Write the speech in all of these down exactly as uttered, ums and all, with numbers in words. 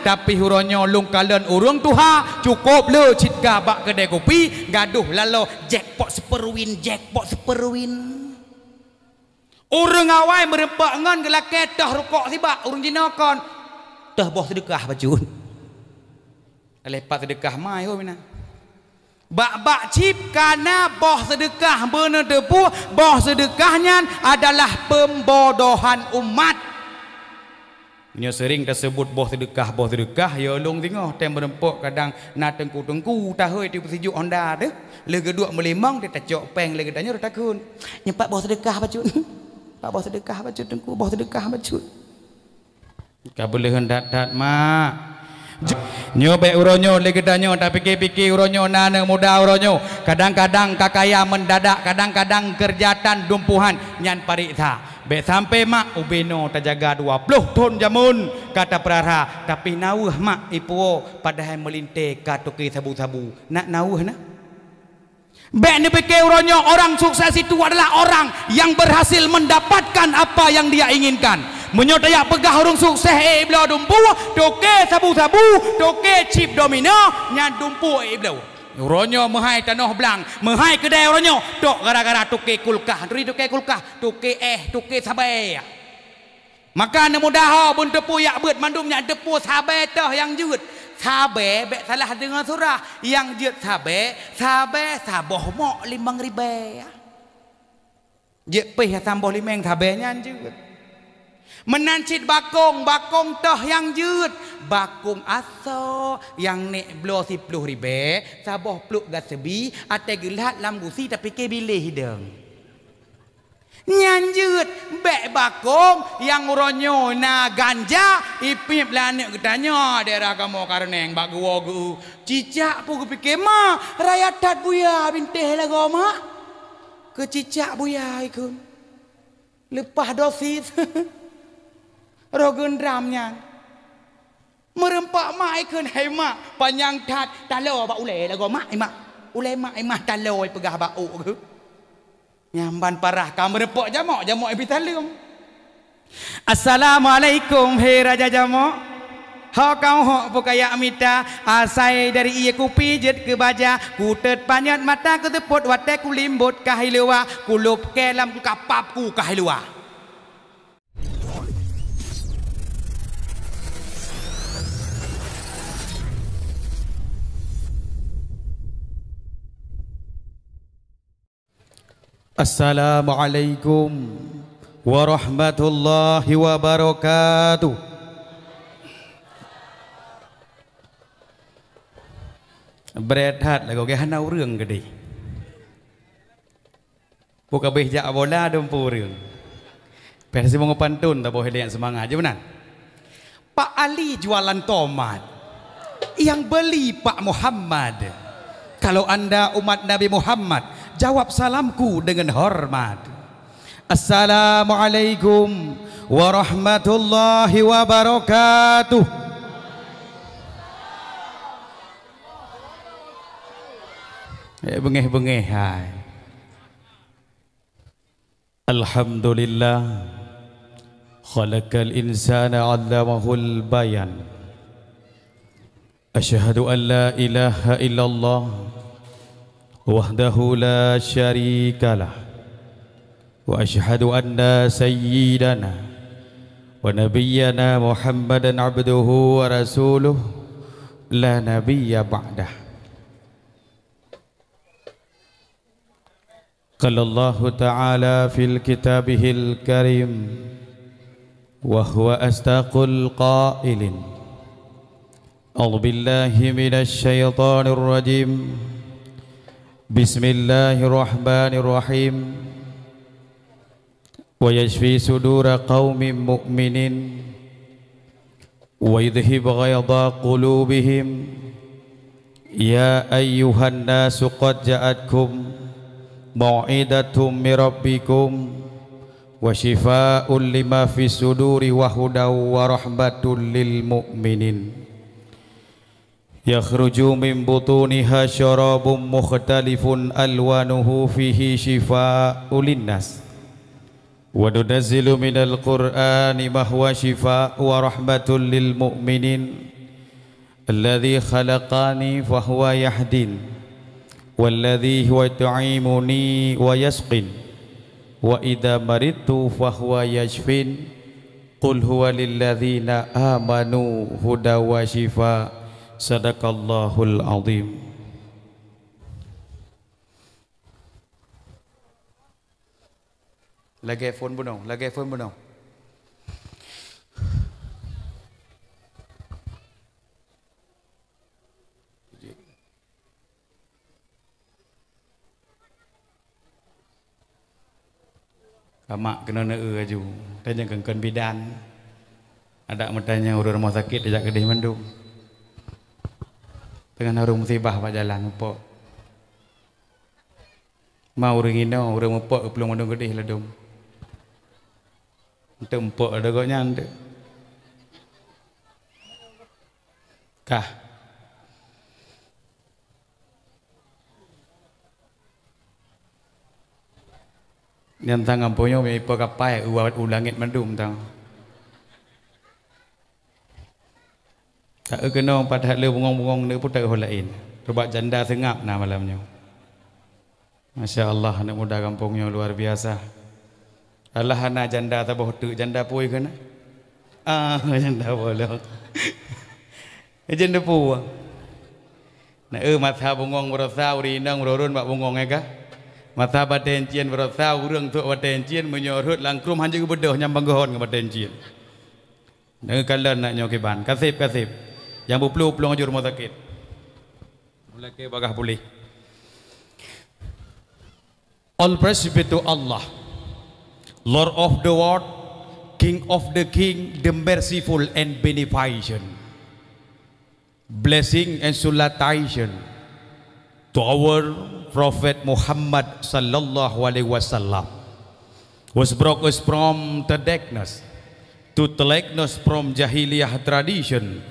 Tapi uroe nyoe lôn kalon ureuëng tuha, cukôp le cit ka bak keudè kupi, gadôh laloe jackpot Superwin, jackpot Superwin. Ureuëng awai meureumpok ngon geulakée toh rukok sibak, ureuëng jinoe kon toh boh seudeukah bacut. Aléh pat seudeukah mai ho mina. Bak-bak cit ka na boh seudeukah, beuneuteupeu boh seudeukah nyan adalah peumbodohan umat. Nyoe seuring taseubut boh seudeukah, boh seudeukah, ya lôn singoh tem meureumpok kadang na teungku-teungku tahôi ti peusijuek honda teuh, lheueh geuduek meulimong teuh tacok péng lé geutanyoe takheun. Nyoe pat boh seudeukah bacut. Pat boh seudeukah bacut teungku, boh seudeukah bacut. Ka beuleuheun that-that, mak. Nyoe bék uroe nyoe lé geutanyoe tapike-pike uroe nyoe na aneuk muda uroe nyoe. Kadang-kadang ka kaya mendadak, kadang-kadang keureuja tan dumpuhan nyan pareksa. Bék sampai mak ubé noe tajaga dua ploh thon jameun ka tapeurara, tapi naweuh mak ipuwoe padahai meulintée ka toke sabu-sabu. Nak naweuh na? Bék neupike uroe nyoe orang sukses itu adalah orang yang berhasil mendapatkan apa yang dia inginkan. Meunyoe tajak peugah ureuëng sukses ék bloe dumpu, toke sabu-sabu, toke chip domino, nyan dumpu ék bloe. Uroe nyoe meuhai tanoh blang, meuhai keudai uroe nyoe, tok gara-gara toke kulkah. Turi toke kulkah, toke éh, toke sabée. Maka aneuk muda ho beuneuteupeu jak beuet mandum nyang teupeu sabée toh nyang jeuet. Sabée bék salah deungoe surah, nyang jeuet sabée, sabée saboh mok limong ribée. Jeuet pih nyang saboh limong sabée nyan jeuet. Meunan cit bakong, bakong toh nyang jeuet. Bakong asoe nyang nék bloe siploh ribée, saboh pluek gaseubi, até geulat lam gusi tapike biléh dong. Nyan jeuet, bék bakong nyang uroe nyoe na ganja, ipiep lé aneuk geutanyoe daerah kamoe Kareuneng bak geuwoe geu. Cicak peue geupike ma, raya that buya bintéh lagoe mak. Keu cicak buya ikheun. Leupah dosis. Roh geundram nyan. Meureumpok mak ikheun, "Hai mak, panyang that, taloe bak ulée lagoe mak, imak. Ulée mak, imah taloe ipeugah bak ôk geuh." Nyan ban parah ka meureumpok jamok, jamok ibi saleuem. "Assalamualaikum, he raja jamok. Ho kau hok peukayak mita, asai dari ié kupi jeuet keu baja, kutet panyöt mata kuteupot watée kulimbot ka hiluwa, kulop kée lam kapap ku ka hiluwa." Assalamualaikum warahmatullahi wabarakatuh. Bret that lagoe geuh hana ureuëng keudeh. Peue ka béh jak bola dumpu ureuëng. Pih simeungoh pantun taboh ilée seumangat jih meunan. Pak Ali jualan tomat, yang beli Pak Muhammad. Kalau anda umat Nabi Muhammad, jawab salamku dengan hormat. Assalamualaikum warahmatullahi wabarakatuh. Eh, beungéh-beungéh hai. Alhamdulillah, khalaqal insana 'allamahul bayan. Asyhadu an la ilaha illallah wahdahu la syarikalah. Wa asyhadu anna sayyidana wa nabiyyana Muhammadan abduhu wa rasuluh la nabiyya ba'dah. Qala Allahu ta'ala fil kitabihil karim, wa huwa asdaqul qailin. A'udzu billahi minasy syaithanir rajim. Bismillahirrahmanirrahim. Wa yashfi sudura qaumin mu'minin. Wa yudhhib ghaidha qulubihim. Ya ayyuhan nasu qad ja'atkum mau'izatum mir rabbikum wa syifaa'un lima fis suduri wa hudaw wa rahmatul lil mu'minin. Yakhruju min butuniha syarabun mukhtalifun alwanuhu fihi syifaa'un linnas. Wa nunazzilu minal Qur'ani ma huwa syifa wa rahmatul lil mu'minin. Alladzi khalaqani fahuwa yahdin, walladzi huwa yut'imuni wa yasqin, wa idza maridtu fahuwa yashfin. Qul huwa lilladzina amanu huda wa syifa. Sadaqallahul azim. Lagèe phon bunoe, lagèe phon bunoe. Kamak keunoe neu-eu aju. Tanyong keu kon bidan. Adak meutanyong ureueng rumoh sakét tajak keudeh mandum. Teungoh na ureueng musibah bak jalan, mupok. Ma ureueng inoe, ureueng mupok geuplueng mandum keudeh ladôm. Eunteuk mupok ladôm gobnyan eunteuk. Kah. Nyan tangan punyueng meuipoh kapai u, u langét mandum tang. Ka eu keunoe pat that le bungong-bungong neu putéh ho laén. Rubak janda seungab na malam nyoe. Masya Allah, aneuk muda gampông nyoe luar biasa. Alah hana janda saboh teuk, janda peue keunan? Ah, janda bolong. Janda peue? Na eu masa bungong barosa ureueng inong meururôn bak bungong nyan ka. Masa batée encien barosa ureueng trok batée encien meunyoe rhot lam krueng hanjeuet geubeudôh nyang bang geuhon ngon batée encien. Deungon kalon nak nyoe kiban, kaseb-kaseb. Nyang beuplueng-plueng aju rumoh sakét. Mulai ke bagah puléh. All praise be to Allah, Lord of the world, King of the king, the merciful and beneficent. Blessing and salutation to our Prophet Muhammad sallallahu alaihi wasallam, who brought us from the darkness to the likeness, from jahiliyah tradition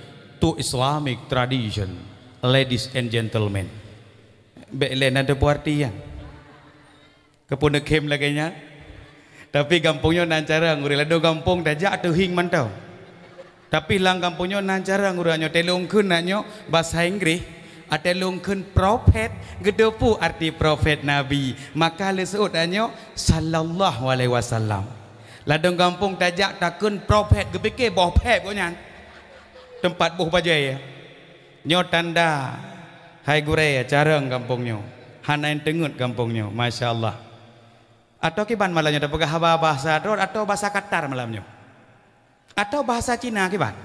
to Islamic tradition. Ladies and gentlemen, bék lé na teupeue arti nyan. Keupeue neukhém lagée nyan? Tapi gampông nyoe nan carông, ureuëng ladôm gampông tajak teuhieng mantong. Tapi lam gampông nyoe nan carông, ureuëng nyoe telông kheun nak nyoe basa Inggréh, a telông kheun prophet, geuteupeue arti prophet nabi, maka lé seuôt nyoe sallallahu alaihi wasallam. Ladôm gampông tajak takheun prophet, geupike boh phép gobnyan. Teumpat boh bajée. Nyoe tanda hai gurée carông gampông nyoe. Hana nyang teungeut gampông nyoe, masya Allah. Atawa kiban malam nyoe tapeugah haba bahasa droe atawa bahasa Qatar malam nyoe? Atawa bahasa Cina kiban?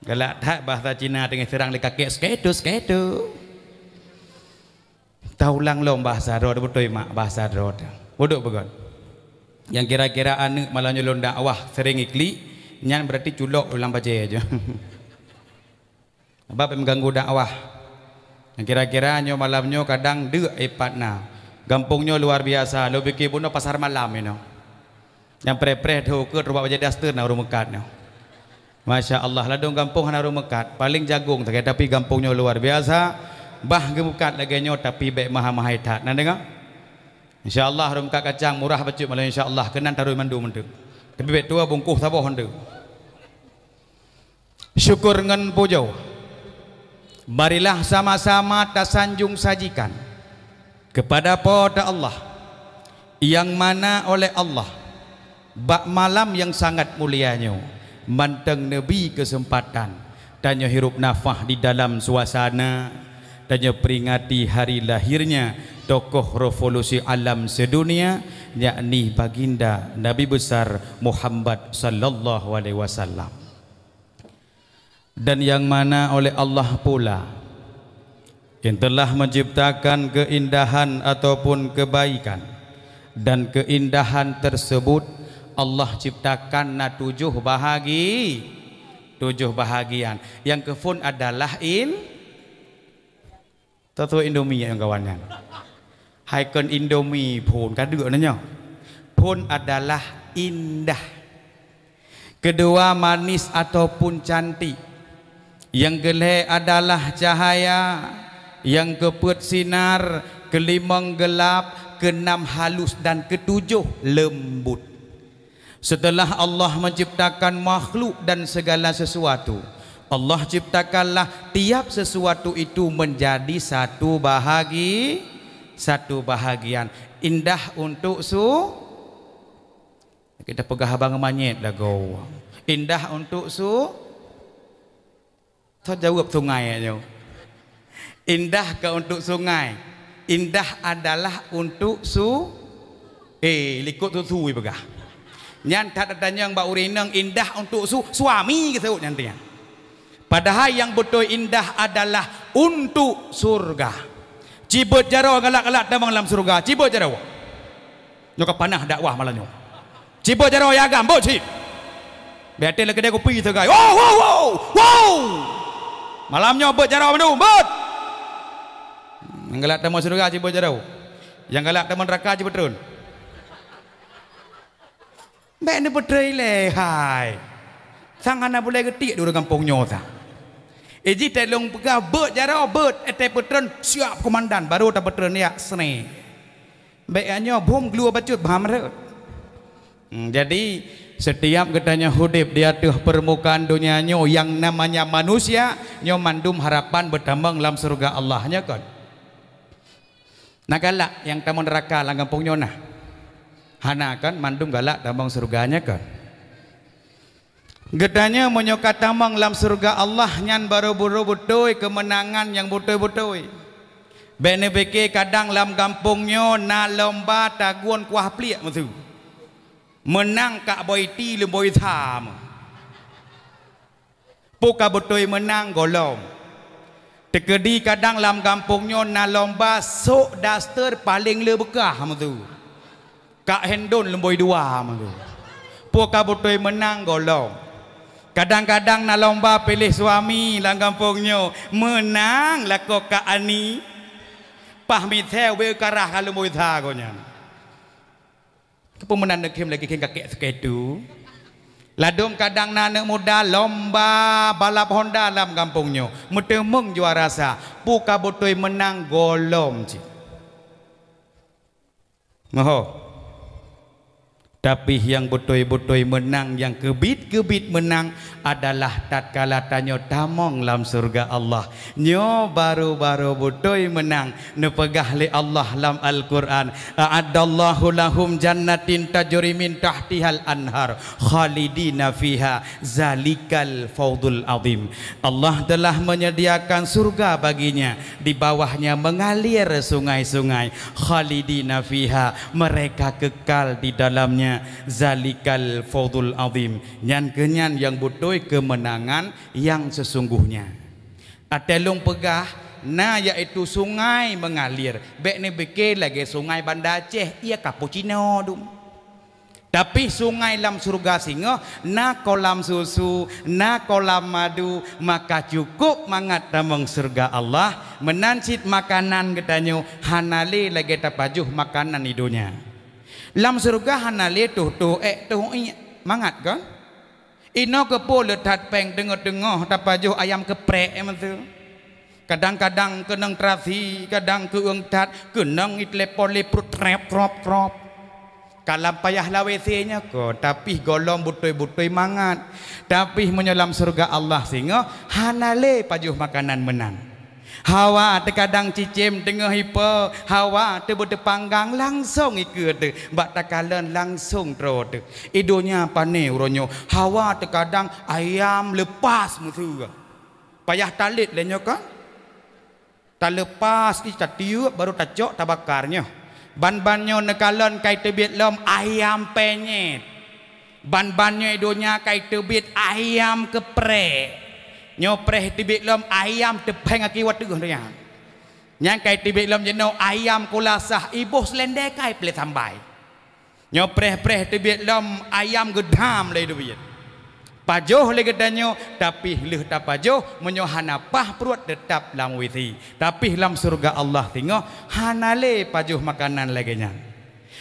Galak that bahasa Cina teungoh seurang lé kakek sketu, sketu. Taulang lom bahasa droe, beutôi mak bahasa droe. Udok peugah. Nyang kira-kira aneuk malam nyoe lôn dakwah sering iklik, nyan berarti culok lam bajée aja. Sabab mengganggu dakwah. Kira-kira nyoe malam nyoe kadang deuk ipat na. Gampông nyoe luar biasa, lôn pike bunoe pasar malam inoe. Nyang preh-preh teuh ukeue rubak bajée daster na ureuëng meukat nyoe. Masya Allah, ladôm gampông hana ureuëng meukat, paléng jagong sagai, tapi gampông nyoe luar biasa. Bah geumeukat lagée nyoe, tapi bék mahai-mahai that. Na deungoe? Insya Allah, ureuëng meukat kacang murah bacut malam, insya Allah, keunan tarui mandum eunteuk. Tapi bék tuwoe bungkôh saboh eunteuk. Syukur ngon pujoe, marilah sama-sama tasanjong sajikan keupada Po teu Allah, nyang mana oleh Allah bak malam nyang sangat mulia nyoe mantong neubi keuseumpatan tanyoe hirup nafah di dalam suasana tanyoe peringati hari lahirnya tokoh revolusi alam sedunia, yakni Baginda Nabi Besar Muhammad sallallahu alaihi wasallam. Dan yang mana oleh Allah pula yang telah menciptakan keindahan ataupun kebaikan, dan keindahan tersebut Allah ciptakan na tujoh bahagi, tujoh bahagian. Nyang keuphon adalah in-, Tatua Indomie nyang kawan nyan. Hai kon Indomie phon, ka deuk na nyoe. Phon adalah indah. Kedua, manis ataupun cantik. Nyang keulhée adalah cahaya, nyang keupeuet sinar, keulimong gelap, keunam halus dan keutujoh leumbut. Setelah Allah menciptakan makhluk dan segala sesuatu, Allah ciptakanlah tiap sesuatu itu menjadi satu bahagi, satu bahagian. Indah untuk su-, kita peugah abang manyét lagoe. Indah untuk su-, Tho jaweueb sungai nyoe. Indah ka untuk sungai, indah adalah untuk su-, eh, likot susu ipeugah. Nyan that tatanyong bak ureueng inong, indah untuk su-, suami geuseuôt nyan tiang. Padahai nyang beutôi indah adalah untuk surga. Cibeuet jaroe galak-galak tamong lam surga. Cibeuet jaroe. Nyoe ka panah dakwah malam nyoe. Cibeuet jaroe ya agam, beuet cit. Bèk até lé keudè kupi sagai. Wow, wow, wow, wow. Malam nyoe beuet jaroe mandum, beuet. Nyang galak tamong syeuruga cibeuet jaroe. Nyang galak tamong neuraka cibeuet treun. Bèk neupeutrei lé hai. Sang hana bulèe geutiek di ureueng gampông nyoe sang. Iji teuh lôn peugah beuet jaroe, beuet, eh, teupeutreun, siap komandan, baru tapeutreun yak seni. Bèk nyoe bom glue bacut bah meureuet. Hmm, jadi, setiap geutanyoe udép di ateueh peurmukaan donya nyoe nyang namanya manusia, nyoe mandum harapan beutamong lam syeuruga Allah, nyo kon? Na galak nyang tamong neuraka lam gampông nyoe na? Hana kon, mandum galak tamong syeuruga, nyo kon? Geutanyoe meunyoe ka tamong lam syeuruga Allah, nyan barô-barô beutôi keumeunangan nyang beutôi-beutôi. Bèk neupike kadang lam gampông nyoe na lomba tagun kuah pliek meusu. Meunang kak boiti leumboi tham. Peu ka beutôi meunang gohlom. Teukeudi kadang lam gampông nyoe na lomba sôk daster paleng le beukah meusu. Kak Hendon leumboi dua meusu. Peu ka beutôi meunang gohlom. Kadang-kadang na lomba piléh suami lam gampông nyoe, meunang lakoe Kak Ani. Pah miseu weu karah ka leumboi sa gobnyan. Keupeue meunan neukhem lagèe khem kakek seukeu tu? Ladôm kadang na aneuk muda lomba balap Honda lam gampông nyoe, meuteumeung juara sa, peu ka beutôi meunang gohlom cit. Moho. Tapi nyang beutôi-beutôi meunang, nyang keubiet-keubiet meunang adalah tatkala tanyoe tamong lam syeuruga Allah. Nyoe barô-barô beutôi meunang neupeugah lé Allah lam Al-Qur'an, "A'addallahu lahum jannatin tajri min tahtihal anhar khalidina fiha zalikal fawzul azim." Allah telah menyediakan surga baginya, di bawahnya mengalir sungai-sungai. Khalidina fiha, mereka kekal di dalamnya. Zalikal fawzul azim, nyan keuh nyan nyang beutôi keumeunangan nyang seusungguhnya. Até lôn peugah, na yaitu sungai mengalir, bèk neupike lagèe sungai Banda Aceh, iya cappuccino dum. Tapi sungai lam syeuruga singoh na kolam susu, na kolam madu, maka cukôp mangat tamong syeuruga Allah, meunan cit makanan geutanyoe hana lé lagèe tapajoh makanan di donya. Lam syeuruga hana lé toh-toh èk toh iek, mangat kon? Inoe keupeue le that pèng teungoh-teungoh tapajoh ayam keuprek, eh, meusu. Kadang-kadang keunong terasi, kadang keueung that, keunong itelepon lé pruet trep krop krop. Ka lam payah lam WC nyoe kon, tapi gohlom beutôi-beutôi mangat. Tapi meunyoe lam syeuruga Allah singoh, hana lé pajoh makanan meunan. Hawa teukadang cicém teungoh ipo, hawa teuh beuteupanggang langsong ikeue teuh, bak takalon langsong troe teuh. I donya pané uroe nyoe, hawa teukadang ayam leupas meusu. Payah talét lé nyoe kan? Taleupas ih tatiup baru tacok tabakar nyoe. Ban-ban nyoe neukalon kai teubiet lom ayam penyet. Ban-ban nyoe i donya kai teubiet ayam keuprek. Nyoe preh teubiet lom ayam teupeng aki wateuh donya. Nyang kai teubiet lom jinoe ayam kulasah iboh seulendé kai plé sambai. Nyoe preh-preh teubiet lom ayam geudam lé teubiet. Pajoh lé geutanyoe, tapi lheueh tapajoh meunyoe hana pah pruet teutap lam WC. Tapi lam syeuruga Allah singoh hana lé pajoh makanan lagèe nyan.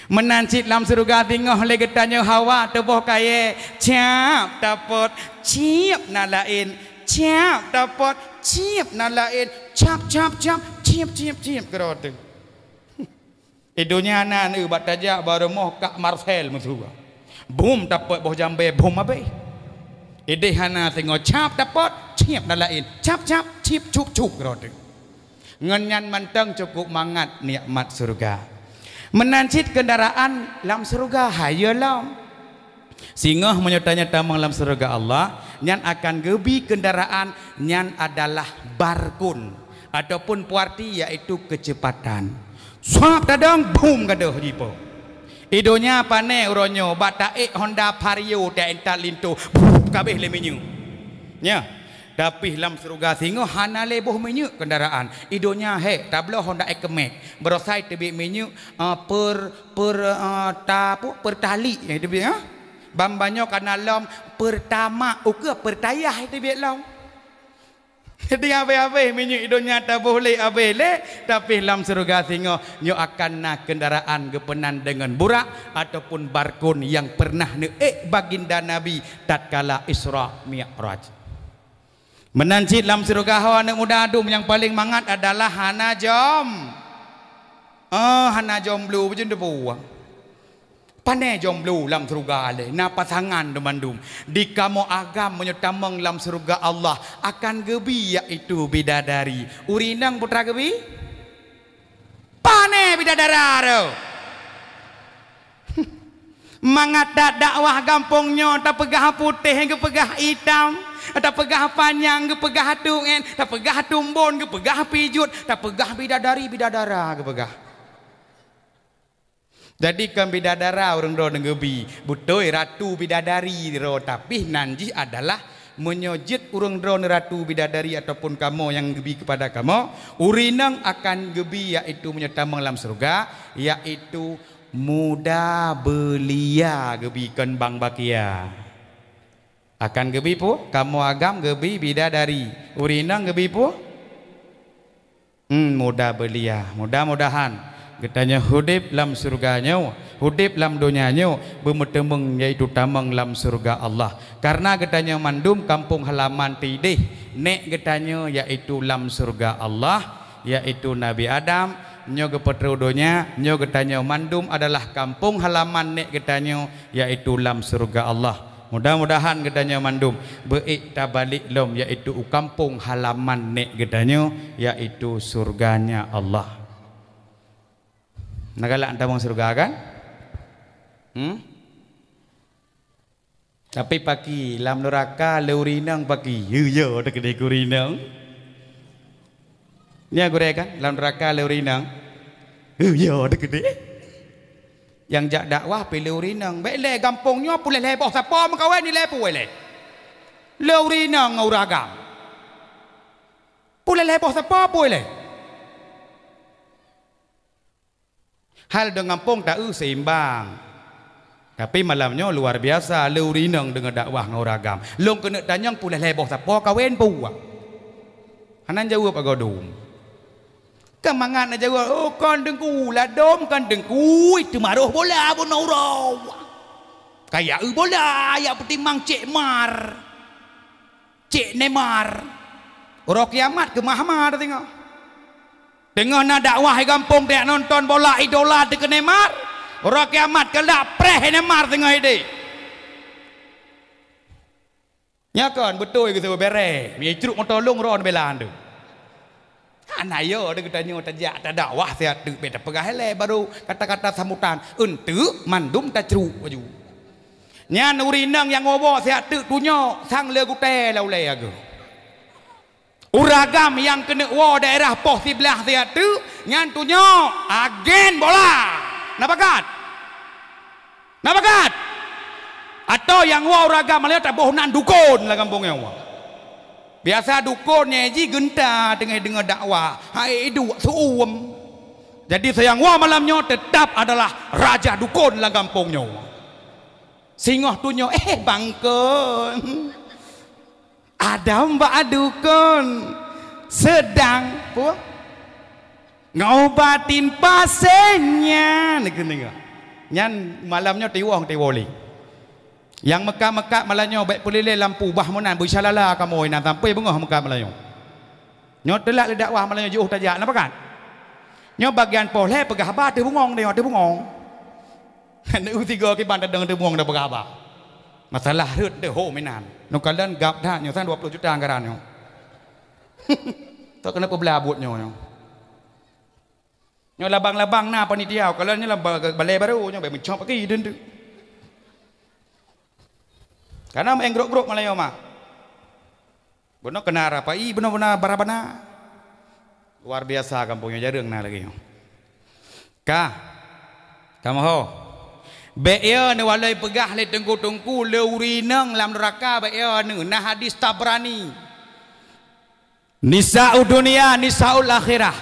Meunan cit lam syeuruga singoh lé geutanyoe hawa teuboh kayèe, cap tapot, ciep na laén, cap tapot, ciep na laén, cap, cap, cap, ciep, ciep, ciep keudroe teuh. I donya na neu bak tajak bak rumoh kak Marcel meusu. Bum tapot boh jambé bum abéh. Idéh hana singoh, cap tapot, ciep na laén, cap-cap, cip cup-cup keudroe teuh. Ngon nyan mantong cukup mangat nikmat syeuruga. Meunan cit keundaraan lam syeuruga, hayeue lom. Singoh meunyoe tanyoe tamong lam syeuruga Allah, nyan akan geubi keundaraan, nyan adalah barkun ataupun puarti, yaitu keuceupatan. Swab tadong, bum gadôh jipo. I donya pané uroe nyoe, bak taék Honda Vario taintat linto, bum, kabéh lé minyeuk. Nya, tapi lam syeuruga singoh hana lé boh minyeuk keundaraan. I donya hék, tabloe Honda X-Max, beurosai teubiet minyeuk, ah, per, per, ah, ta-, pu-, Pertalite, eh, teubiet, ah. Ban-ban nyoe kana lom Pertamax, ukeue Pertayah teubiet lom. Jadi habéh-habéh minyeuk i donya taboh lé, habéh lé, tapi lam syeuruga singoh nyoe akan na keundaraan geupeunan deungon burak ataupun barkun nyang pernah neuék baginda Nabi tatkala Isra Mi'raj. Meunan cit lam syeuruga ho aneuk muda dum nyang paleng mangat adalah hana jom. Oh, hana jomblo, beujeuet teupeue. Pané jomblo lam syeuruga lé, na pasangan dum mandum. Di kamoe agam meunyoe tamong lam syeuruga Allah akan geubi, yaitu bidadari. Ureueng inong peue teuma geubi? Pané bidadara tu. Mangat that dakwah gampông nyoe tapeugah putéh geupeugah itam, tapeugah panyang geupeugah tuén, tapeugah tumbon geupeugah pijuet, tapeugah bidadari bidadara geupeugah. Jadi kon bidadara ureueng droeneuh geubi, beutôi ratu bidadari droe, tapi nan jih adalah meunyoe jeuet ureueng droeneuh ratu bidadari ataupun kamoe nyang geubi keupada kamoe, ureueng inong akan geubi, yaitu meunyoe tamong lam syeuruga, yaitu muda beulia geubi kon bang bakia. Akan geubi peue? Kamoe agam geubi bidadari. Ureueng inong geubi peue? Hmm, muda beulia. Mudah-mudahan geutanyoe udeb lam syeuruga nyoe, udeb lam donya nyoe, beumeuteumeung yaitu tamong lam syeuruga Allah. Karena geutanyoe mandum kampung halaman teuideh, nék geutanyoe yaitu lam syeuruga Allah, yaitu Nabi Adam, nyoe geupeutrok donya, nyoe geutanyoe mandum adalah kampung halaman nék geutanyoe, yaitu lam syeuruga Allah. Mudah-mudahan geutanyoe mandum beuék tabalek lom, yaitu u kampung halaman nék geutanyoe, yaitu syurganya Allah. Na galak tamong syeuruga kan? Hmm? Tapi paki lam nuraka lé ureueng inong paki. Yu, yo, teukeudeh ureueng inong. Nya gurée kan, lam nuraka lé ureueng inong. Yu, yo, teukeudeh. Nyang jak dakwah pih lé ureueng inong. Bék lé gampông nyoe peureulée lhée boh sapo meukawen ilée peue lé. Lé ureueng inong ngon ureueng agam. Peureulée lhée boh sapo peue lé. Hal deungon gampông ta-eu seimbang. Tapi malam nyoe luar biasa, lé ureueng inong deungon dakwah ngon ureueng agam. Lôn keuneuk tanyong peureulée lhée boh sapo kawen peue. Hana jaweueb agoe dum. Ka mangat na jaweueb, "Oh, kon teungku, ladom kon teungku, itu maroh bola bunoe uroe." Kaya eu bola, yak peutimang cek mar. Cek Neymar. Uroe kiamat keumah mar teungoh. Teungoh na dakwah di gampông tajak nonton bola idola teuh keu Neymar. Uroe kiamat keulah preh Neymar teungoh ideh. Nya kon beutôi geuseuôt bereh, meucruk moto lông ron bela tu. Hana yo, ada geutanyoe tajak tadakwah siat teuk bék tapeugah ilée baru kata-kata sambutan. Eunteuk mandum tacruk baju. Nyan ureueng inong nyang woe-woe siat teuk tunyok sang le gutée lam ulée agam. Ureueng agam nyang keuneuk woe daerah poh siblaih siat teuk nyan tunyok agen bola. Na pakat? Na pakat? Atau nyang woe ureueng agam malée taboh nan dukon lam gampông nyoe. Biasa dukon nyan jih geunta teungoh deungoe dakwah, hai iduek seuuem. Jadi soe nyang woe malam nyoe teutap adalah raja dukon lam gampông nyoe. Singoh tunyok, eh, bangkon. Adam bak dukon sedang peue? Ngobatin pasien nyan. Nyan malam nyoe tiwoe tiwoe lé. Nyang meukat-meukat malam nyoe bék peureulée lampu bah meunan beuisalala kamoe na sampoe beungoh meukat malam nyoe. Nyoe teulat lé dakwah malam nyoe jiôh tajak na pakat. Nyoe bagian poh lhée peugah haba teuh bungong deh, teuh bungong. Aneuk tiga kiban tadong teuh bungong dah peugah haba. Masalah rhot deh ho meunan. Nyoe kalon gab that nyoe sang dua ploh juta anggaran nyoe. Tok keuneuk peublah buet nyoe nyoe. Nyoe labang-labang na panitia, kalau nyoe lam ba-, balai baru nyoe, bèk meucok pagi deuh-deuh. Karena main grok-grok malam nyoe mah. Bunoe keuna rapai, bunoe-bunoe barabana. Luar biasa kampung nyoe, jareueng na lagèe nyoe. Ka. Kamoe ho. Bèk yo neuwaloi peugah lé teungku-teungku le ureueng inong lam neuraka, bèk yo neu. Na hadis Tabrani. Nisa'ud dunya, nisa'ul akhirah.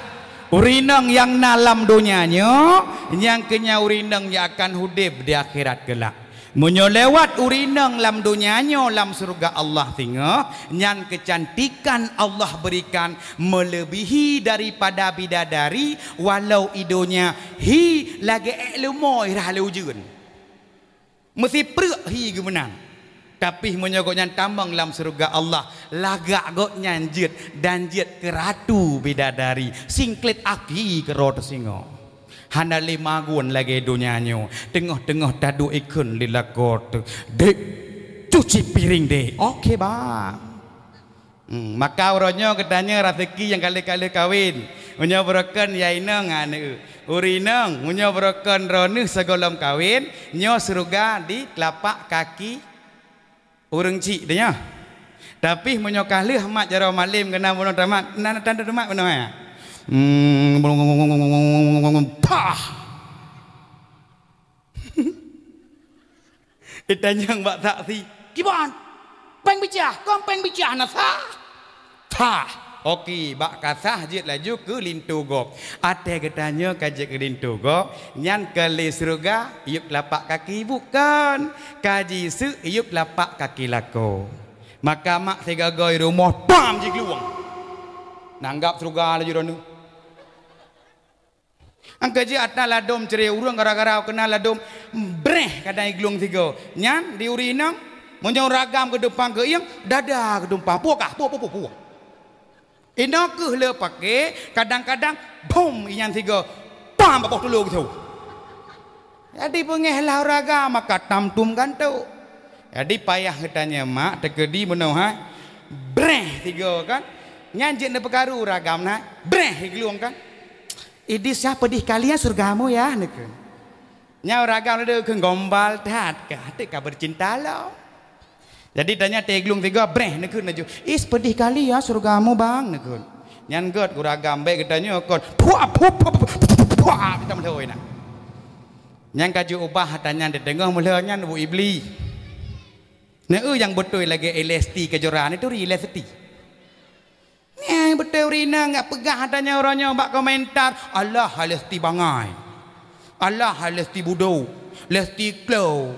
Ureueng inong nyang na lam donya nyoe, nyang keu nyan ureueng inong nyang akan udép di akhirat keulak. Meunyoe lewat ureueng inong lam donya nyoe lam syeuruga Allah singoh, nyan keucantikan Allah berikan melebihi daripada bidadari, walau i donya hi lagèe èk leumo i rhah lé ujeuen. Meusipreuk hi geuh meunan. Tapi meunyoe gobnyan tamong lam syeuruga Allah, lagak gobnyan jeuet dan jeuet keu ratu bidadari, singklet aki keudroe teusingoh. Hana lé magun lagèe donya nyoe, teungoh-teungoh taduek ikheun lé lakoe teuh, "Dek, cuci piring, Dek." "Oke, Bang." Hmm, maka uroe nyoe geutanyoe raseuki nyang ka lheueh-ka lheueh kawen. Meunyoe beurokon ya inong aneuk. Ureueng inong, meunyoe beurokon droeneuh sigohlom kawen, nyoe syeuruga di teulapak kaki ureueng chik tanyoe. Tapi meunyoe ka lheueh mat jaroe malem keunan bunoe tamat, na, na tanda tamat bunoe, ya. Hmm, pah. Itanyong bak saksi, "Kiban, péng bicah, kon péng bicah na sah?" "Sah." Oke, bak ka sah jeuet laju keu linto gob. Watèe geutanyoe ka jeuet keu linto gob, nyan ka lé syeuruga yup teulapak kaki, bukon? Ka jiseuk yup teulapak kaki lakoe. Maka mak sigoe-goe rumoh tam jiglueng. Nanggab syeuruga laju droeneuh. Angka jeuet ata ladôm cre ureueng gara-gara keunan ladôm breh kadang iglueng sigoe. Nyan di ureueng inong, meunyoe ragam keudumpang geuieng, dada keudumpang. Puah kah, puah, puah, puah, puah. Inoe keuh le paké, kadang-kadang bom inyan sigoe, pam bak boh tulô geucok. Jadi beungéh lah ragam maka tam tum gantok. Jadi payah geutanyoe mak teukeudi bunoe hai. Breh sigoe kan. Nyan jeuet neupeukaru ragam na, breh iglueng kan. Idis ya pedih kali ya surgamu ya, neukheun. Nyan ureueng agam lé kheun gombal that ka, teuk ka bercinta lom. Jadi tanya teuglung tiga breh neukheun laju. Is pedih kali ya surgamu bang, neukheun. Nyan gèt ureueng agam bèk geutanyoe kon. Puah, puah, puah, puah, puah, puah, kita meulhôi na. Nyan ka jiubah tanya di teungoh meulhôi nyan bu iblis. Neu nyang beutôi lagèe Lesti Kejora ni turi Lesti. Nyan beutôi ureueng inong nyang peugah ata nyoe uroe nyoe bak komentar, "Alah, hai Lesti bangai. Alah, hai Lesti budok. Lesti klo.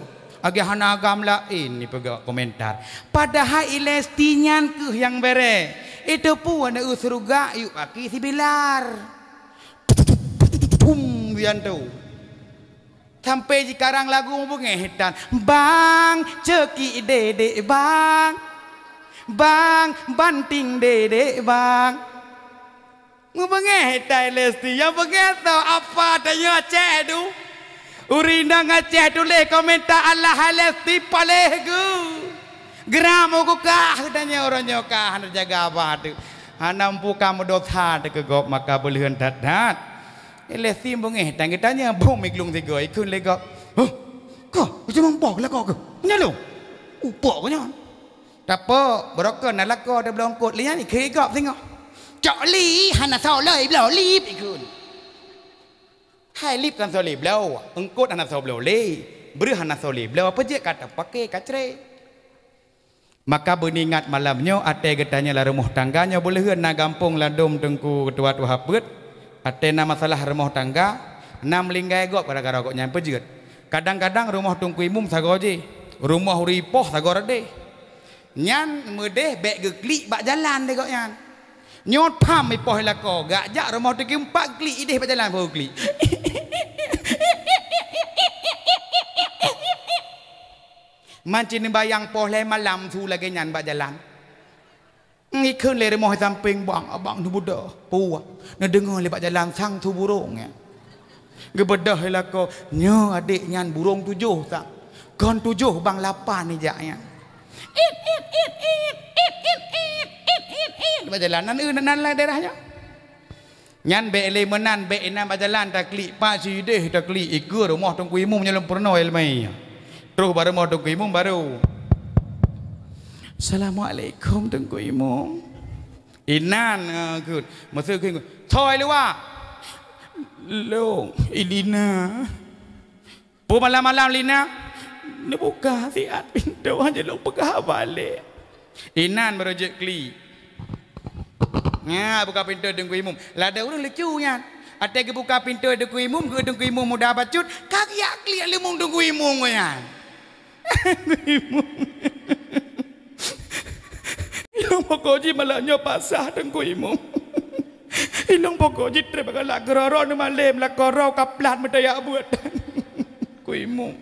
Agak hana agam laén," ni peugah komentar. Padahai i Lesti nyan keuh nyang bèrèh. Itu pun na syeuruga yuk aki sibilar. Pum, bian tu. Sampai jikarang lagu beungéh tan. Bang, cekik dedek bang. Bang, banting dedek bang. Mubeungéh tai Lesti, nyang beungéh tho apa tanyoe Aceh tu. Ureueng inong Aceh tuléh komentar Allah hai Lesti paléh geuh. Geram uku kah tanyoe uroe nyoe kah hana jaga abah tu. Hana meupuka meudosa teuh keu gob maka beuleuheun that-that. Ilèe sim beungéh tan geutanyoe bom iglung sigoe ikheun lé gob. "Huh? Kah, keucamang boh lakoe keuh? Nyan lôn? Upok keuh nyan." Tapok, beurokon na lakoe teuh bloe eungkôt lé nyan ikheun gob singoh. "Cok li, hana soe lé bloe lip," ikheun. Hai lip kan soe lé bloe, eungkôt hana soe bloe lé, breuh hana soe lé bloe, peue jeuet ka tapaké ka cré. Maka beuningat malam nyoe até geutanyoe lam rumoh tangga nyoe beuleuheun na gampông ladôm teungku tuha-tuha peuet, até na masalah rumoh tangga, na meulinggai gob gara-gara gobnyan peujeuet. Kadang-kadang rumoh teungku imum sagoe jih, rumoh ureueng ipoh sagoe reudeh. Nyan meudeh bèk geuklik bak jalan lé gobnyan. Nyoe tham ipoh lakoe, geujak rumoh teungku imum pat geuklik ideh bak jalan baru geuklik. Man cit neubayang poh lhèe malam su lagèe nyan bak jalan. Ngikheun lé rumoh sampéng bang, abang neubeudôh, puah. Neudeungoe lé bak jalan sang su burông nyan. Geubeudôh lé lakoe, nyoe adék nyan burông tujoh sang. Kon tujoh bang lapan ijak nyan. It, it, it, it, it, it, it, it, it, it. Bak jalan nan, nan, nan lain daerah nyan. Nyan bèk lé meunan, bèk inan bak jalan taklik, pat sideh taklik, ikeue rumoh Teungku Imum nyan lôn peurunoe ilmai. Troh bak rumoh Teungku Imum baru. "Assalamualaikum Teungku Imum." Inan, eh, kheun. Masa kheun, "Soe luwa?" "Lôn, i Lina." "Peue malam-malam Lina?" "Neubuka siat pintoe, hana lôn peugah haba lé." Inan baru jeuet klik. Nyan buka pintoe Teungku Imum. Ladôm ureueng lucu nyan. Watèe geubuka pintoe Teungku Imum, geu Teungku Imum muda bacut, ka geujak klik leumo Teungku Imum nyan. Teungku Imum. Ilôn pokok jih malam nyoe pasah Teungku Imum. Ilôn pokok jih trép galak keuroro neumalém lakoe droe kaplat meudayak buet. Teungku Imum.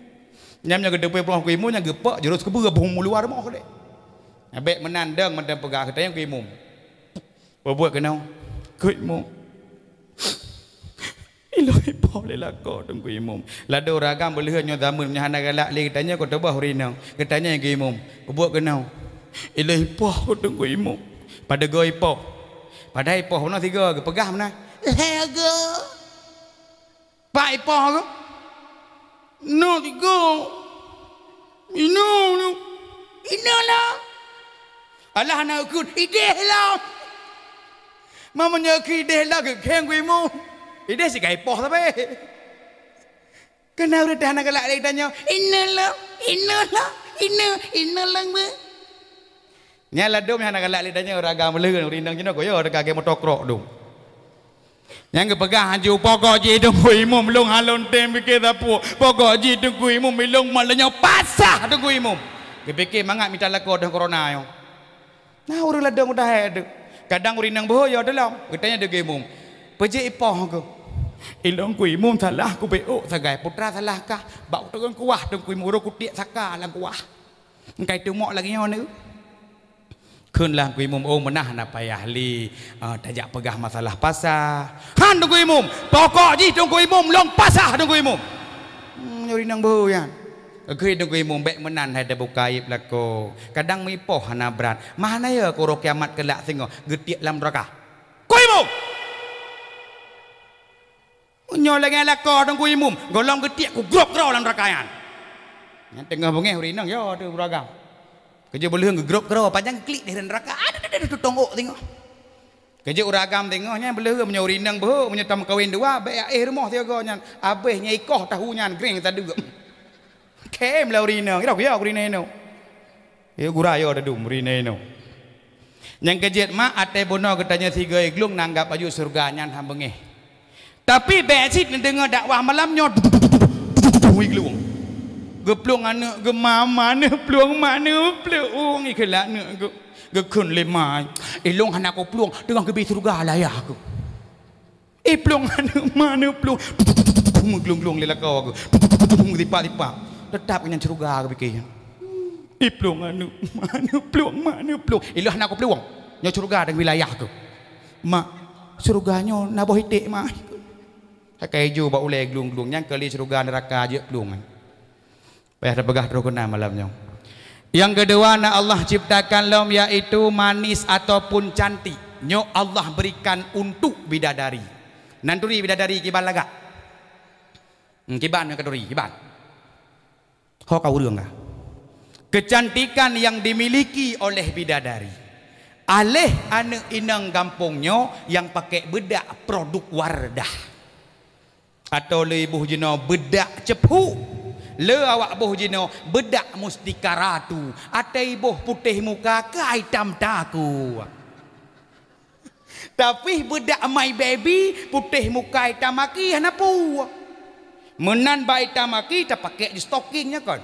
Nyan meunyoe geuteupeue Teungku Imum nyan geupok jurus keubeu boh meuluwa rumoh deh. Bèk meunan dong mantong peugah geutanyoe Teungku Imum. Peubuet keunoe, Teungku Imum. Ilôn ipoh lé lakoe Teungku Imum. Ladôm ureueng agam beuleuheuen nyoe zaman nyoe hana galak lé geutanyoe keu teuboh ureueng inong. Geutanyoe Teungku Imum. Peubuet keunoe. Ilôn ipoh keu Teungku Imum. Padub goe ipoh. Padahai ipoh meunoe sigoe geupeugah meunan. Lhèe goe. Pat ipoh keuh? Nyoe tiga. Inoe nyoe. Inoe lom. Alah na ukut ideh lom. Meunyoe keu ideh lom geukheng Teungku Imum. Ideh sikai poh sabe. Keunan ureueng teuh hana galak lé geutanyoe. Inoe lom, inoe lom, inoe, inoe lom beuh. Nyan ladôm hana galak lé tanyoe ureueng agam leuheun ureueng inong jinoe goyo teuka lagèe motokok dum. Nyang geupeugah hanjeuet pokok jih Teungku Imum lôn hana lôn tem pike sapeue. Pokok jih Teungku Imum ilôn malam nyoe pasah Teungku Imum. Geupike mangat mita lakoe deuh corona nyoe. Nah ureueng ladôm udah hai deuh. Kadang ureueng inong beuh yo teuh lom. Geutanyong Teungku Imum. Peue jeuet ipoh keuh? Ilôn Teungku Imum salah kubeuôk sagai putra salah kah. Bak kuteugong kuah Teungku Imum ureueng kutiek saka lam kuah. Engkai teumok lagèe nyoe neu. Kheun lah Teungku Imum, oh meunah hana payah lé, ah, tajak peugah masalah pasah. Han Teungku Imum, pokok jih Teungku Imum lôn pasah Teungku Imum. Hmm, nyoe inong beuh nyan. Geukheun Teungku Imum, bèk meunan hai teubuka aib lakoe. Kadang meuipoh hana brat. Mah hana yo keu uroe kiamat keulak singoh geutiek lam neuraka. Teungku Imum! Nyoe lagèe lakoe Teungku Imum, gohlom geutiek kugrôp keudroe lam neuraka nyan. Nyan teungoh beungèh ureueng inong, yo teuh ureueng agam. Keujeuet beuleuheun geugrôp keudroe, pajan klik deh neuraka. Aduh, aduh, aduh, tutong ôk teungoh. Keujeuet ureueng agam teungoh nyan beuleuheun meunyoe ureueng inong beuh, meunyoe tameukawen dua, bèk éh rumoh sigoe nyan. Abéh nyan ikoh tahu nyan, greng tadeuek. Khém lah ureueng inong, irok yo ureueng inong. Yo gura yo tadum ureueng inong. Nyang keujeuet mak até bunoe geutanyoe sigoe glung nanggap aju syeuruga nyan han beungèh. Tapi bèk cit neudeungoe dakwah malam nyoe. Wih glung. Geuplueng aneuk geumama neuh plueng ma neuh plueng ikheulak aneuk geu geukheun lé ma. Ilôn hana kuplueng teungoh geubi syeuruga layah keuh. Iplueng aneuk ma neuh plueng. Meuglung-glung lé lakoe keuh. Tipak-tipak. Teutap nyan syeuruga geupike. Iplueng aneuk ma neuh plueng ma neuh plueng. Ilôn hana kuplueng. Nyoe syeuruga dan wilayah keuh. Mak, syeuruga nyoe na boh iték, Mak. Hakai ju bak ulèe glung-glung nyan kali syeuruga neuraka jeuet plueng nyan. Payah tapeugah troh keunan malam nyoe. Nyang keudua na Allah ciptakan lom yaitu manis ataupun cantik. Nyoe Allah berikan untuk bidadari. Nan turi bidadari kiban lagak. Hmm, kiban nyang ka turi, kiban. Ho ka ureueng ka. Kecantikan yang dimiliki oleh bidadari. Aléh aneuk inong gampông nyoe nyang pakai beudak produk Wardah. Atau lé boh jinoe beudak ceuphu. Lé awak boh jinoe beudak mustika ratu. Até boh putéh muka ka itam takue. Tapi beudak My Baby putéh muka itam aki hana peue. Meunan bak itam aki tapakèk di stocking nyoe kon.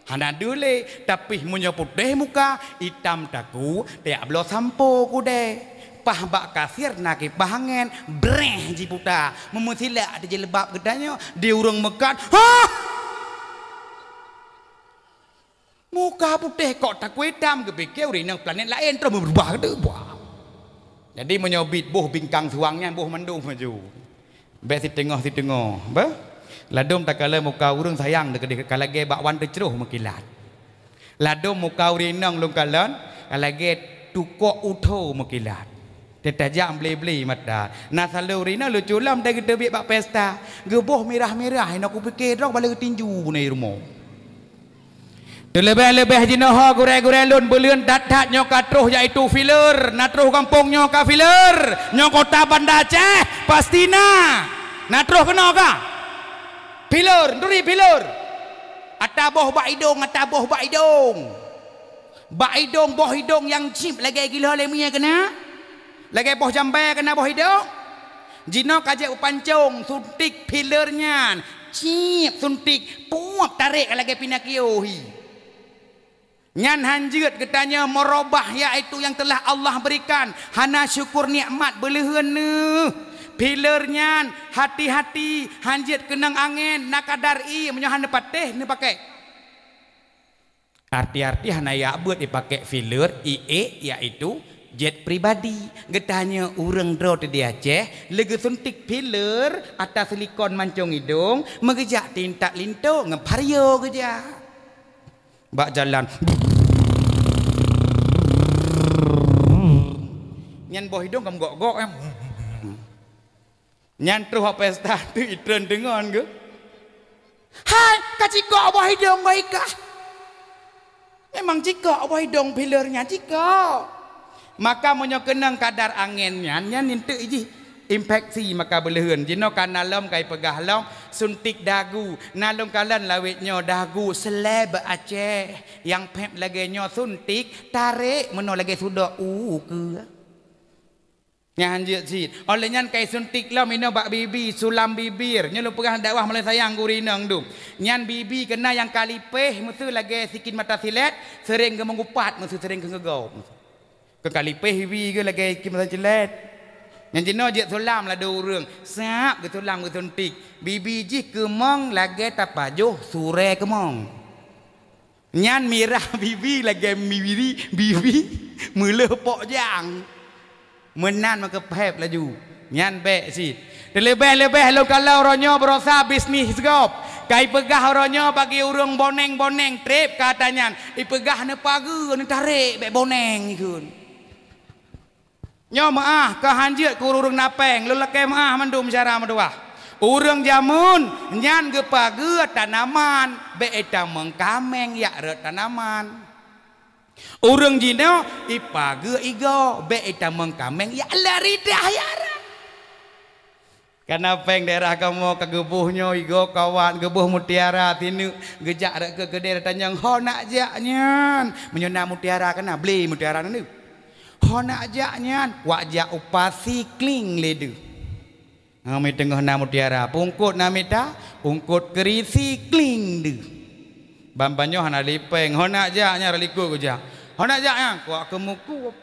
Hana deuh lé, tapi meunyoe putéh muka, itam takue, tajak bloe sampo kudèe. Paih bak kasir na kipah angèn, breh jiputa. Meumeusilak di jilbab geutanyoe, di ureueng meukat, hah! Muka putéh kok takue itam, geupike ureueng inong planet laén, troh meubeurubah geutanyoe. Buah. Jadi meunyoe bit boh bingkang suang nyan, boh mandum maju. Bèk siteungoh-siteungoh, beh? Ladôm takalon muka ureuëng sayang deuh keudeh ka lagée bak wan teucroh meukilat. Ladôm muka ureuëng inong lôn kalon ka lagée tukok utho meukilat. Teutajak ble-ble mata. Na saloe ureuëng inong lucu lom dai geuteubiet bak pesta. Geuboh mirah-mirah, inoe kupike droe bala geutinju bunoe rumoh. Teuleubeh-leubeh jinoe ho gurée-gurée lôn, buleuen that-that nyoe ka troh, yaitu filler. Na troh gampông nyoe ka filler. Nyoe kota Banda Aceh, pasti na. Na troh keunoe ka? Filler, turi filler. Ata boh bak idong, ata boh bak idong. Bak idong, boh idong nyang cip lagée gila lé mie keunan. Lagée boh jambai keunan boh idong. Jinoe ka jeuet pancong, suntik filler nyan. Cip suntik, puap tarek lagée Pinocchio hi. Nyan hanjeuet geutanyoe meurubah, yaitu nyang telah Allah berikan. Hana syukur nikmat, beuleuheun neuh. Filler nyan, hati-hati, hanjeuet keunong angén, na kadar ie, meunyoe hana patéh, neupakai. Arti-arti hana yak beuet ipakek filler, iék, yaitu jet pribadi. Geutanyoe ureuëng droe teuh di Aceh, lé geusuntik filler ata silikon mancong idong, meugeujak tintak linto ngon vario geujak. Bak jalan. Nyan boh idong ka meugok-gok, em. Nyan troh pesta tu itreun deungon geuh. Hai, ka cikok boh idong goe kah? Memang cikok boh idong filler nyan cikok. Maka meunyoe keunong kadar angén nyan, nyan ninteuk jih infeksi maka beuleuheun. Jinoe ka na lom ka ipeugah lom suntik dagu. Na lôn kalon lawét nyoe dagu seleb Aceh. Nyang phép lagée nyoe suntik, tarek meunoe lagée sudok u keue. Nyan hanjeuet cit. Óh lheueh nyan ka isuntik lom inoe bak bibi, sulam bibir. Nyoe lôn peugah dakwah meulai sayang geuh ureuëng inong dum. Nyan bibi keuna nyang ka lipéh meuseu lagée sikin mata silet, seuréng geumeungupat meuseu seuréng geugop. Keu ka lipéh bibi geuh lagée sikin mata silet. Nyan jinoe jeuet sulam ladôm ureuëng, sab geusulam geusuntik. Bibi jih keumong lagée tapajoh surée keumong. Nyan mirah bibi lagée mibiri, bibi meuleuh pok jang. Meunan meukeupép laju. Nyan bék cit. Teuleubeh-leubeh lôn kalon uroe nyoe beurosa bisnis gop. Ka ipeugah uroe nyoe bagi ureuëng boneng-boneng treb kata nyan. Ipeugah neupageue, neutarek bék boneng ikheun. Nyoe meuáh ka hanjeuet keu ureuëng na péng, lôn lakée meuáh mandum syedara meutuwah. Ureuëng jameun nyan geupageue tanaman, bék itamong kaméng yak rot tanaman. Ureuëng jinoe ipageue igoe, bék itamong kaméng yak laridah yak rot. Kana péng daerah kamoe ka geuboh nyoe igoe kawat, geuboh mutiara sineuk, geujak rot keu keudée tanyong, "Ho nak jak nyan?" Meunyoe na mutiara kana, ble mutiara nyan. "Ho nak jak nyan?" "Wak jak u pasi kling lé deuh." Ha, meuteungoh na mutiara, pungkot na mita, pungkot keurisi kling deuh. Ban-ban nyoe hana lé péng, "Ho nak jak nyan?" Likot geujak. "Ho nak jak nyan?" "Kuak keumeukueb."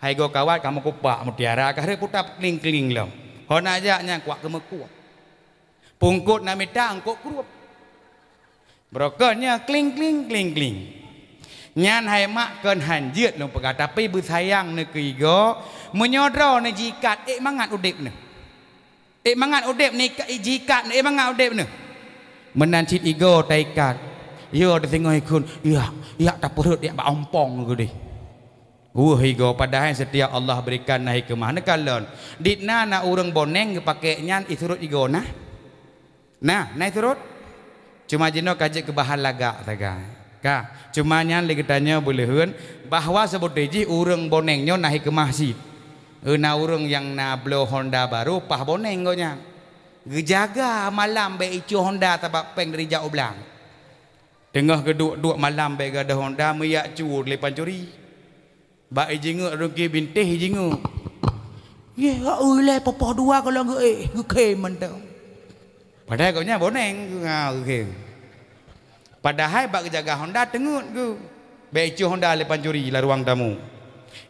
Hai goe kawat ka meukupak mutiara ka hareup puta kling-kling lom. Ho nak jak nyan kuak keumeukueb. Pungkot na mita eungkot krueb. Beurokon nyoe kling-kling, kling-kling. Nyan hai mak kon hanjeuet lôn peugah, tapi beusayang neukeu igoe, meunyoe droeneuh jiikat, ék mangat udeb neuh. Ék mangat udeb neuh, jiikat, ék mangat udeb neuh. Meunan cit igoe taikat. Yo teusingoh ikheun, yak, yak tapeurhot yak bak ompong keudeh. Weueh igoe, padahai setiap Allah berikan na hikmah. Neukalon, dit na na ureuëng boneng geupakek nyan isurot igoe na? Na, na isurot? Cuma jinoe ka jeuet keu bahan lagak sagai. Ka, cuma nyan lé geutanyoe beuleuheun bahwa seubeutoe jih ureuëng boneng nyoe na hikmah cit. Eu na ureuëng nyang na bloe honda barô paih boneng gobnyan. Geujaga malam bék icoe honda sabab péng dari jak u blang. Teungoh geuduek-duek malam bék gadôh honda meuyak cu lé pancuri. Bak ijingeuk rungki bintéh ijingeuk. Yeh, hak ulée poh-poh dua gohlom geuék, geukhém mantong. Padahai gobnyan boneng geu-, geukhém. Padahai bak geujaga honda teungeut geuh. Bék icoe honda lé pancuri lam ruang tamu.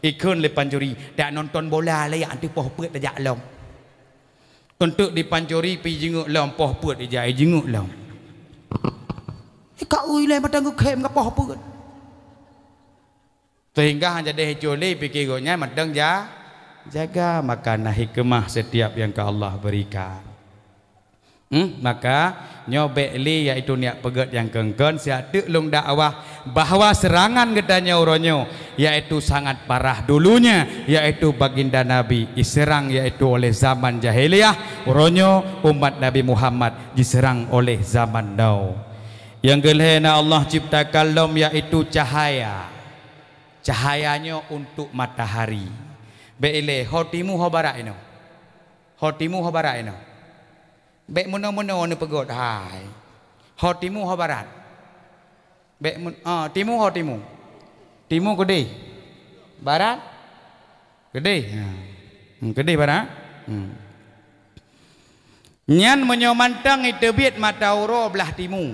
Ikheun lé pancuri, dak nonton bola lé yak teuk poh peuet tajak lom. Eunteuk di pancuri pi jingeuk lom poh peuet ija, ijingeuk lom. Ika ui lé mantong geukhém ngon poh peuet. Sehingga hana jadi hiculi pike gobnyan mantong ja-, jaga, maka na hikmah setiap yang ka Allah berikan. Hmm, maka nyoe bék lé, yaitu neujak peugét nyang kon-kon, siat teuk lôn dakwah bahwa seurangan geutanyoe uroe nyoe, yaitu sangat parah dulunya, yaitu Baginda Nabi jiseurang, yaitu oleh zaman jahiliyah, uroe nyoe umat Nabi Muhammad jiseurang oleh zaman now. Nyang keulhèe na Allah ciptakan lom, yaitu cahaya. Cahaya nyoe untuk matahari. Bék ilée, ho timu ho barat inoe. Ho timu ho barat inoe. Bék meunoe-meunoe neupeugét hai. Ho timu ho barat. Bék mun-, ah, timu ho timu. Timu keudeh. Barat keudeh. Ha. Hmm, keudeh barat. Hmm. Nyan meunyoe mantong iteubiet mata uroe blah timu.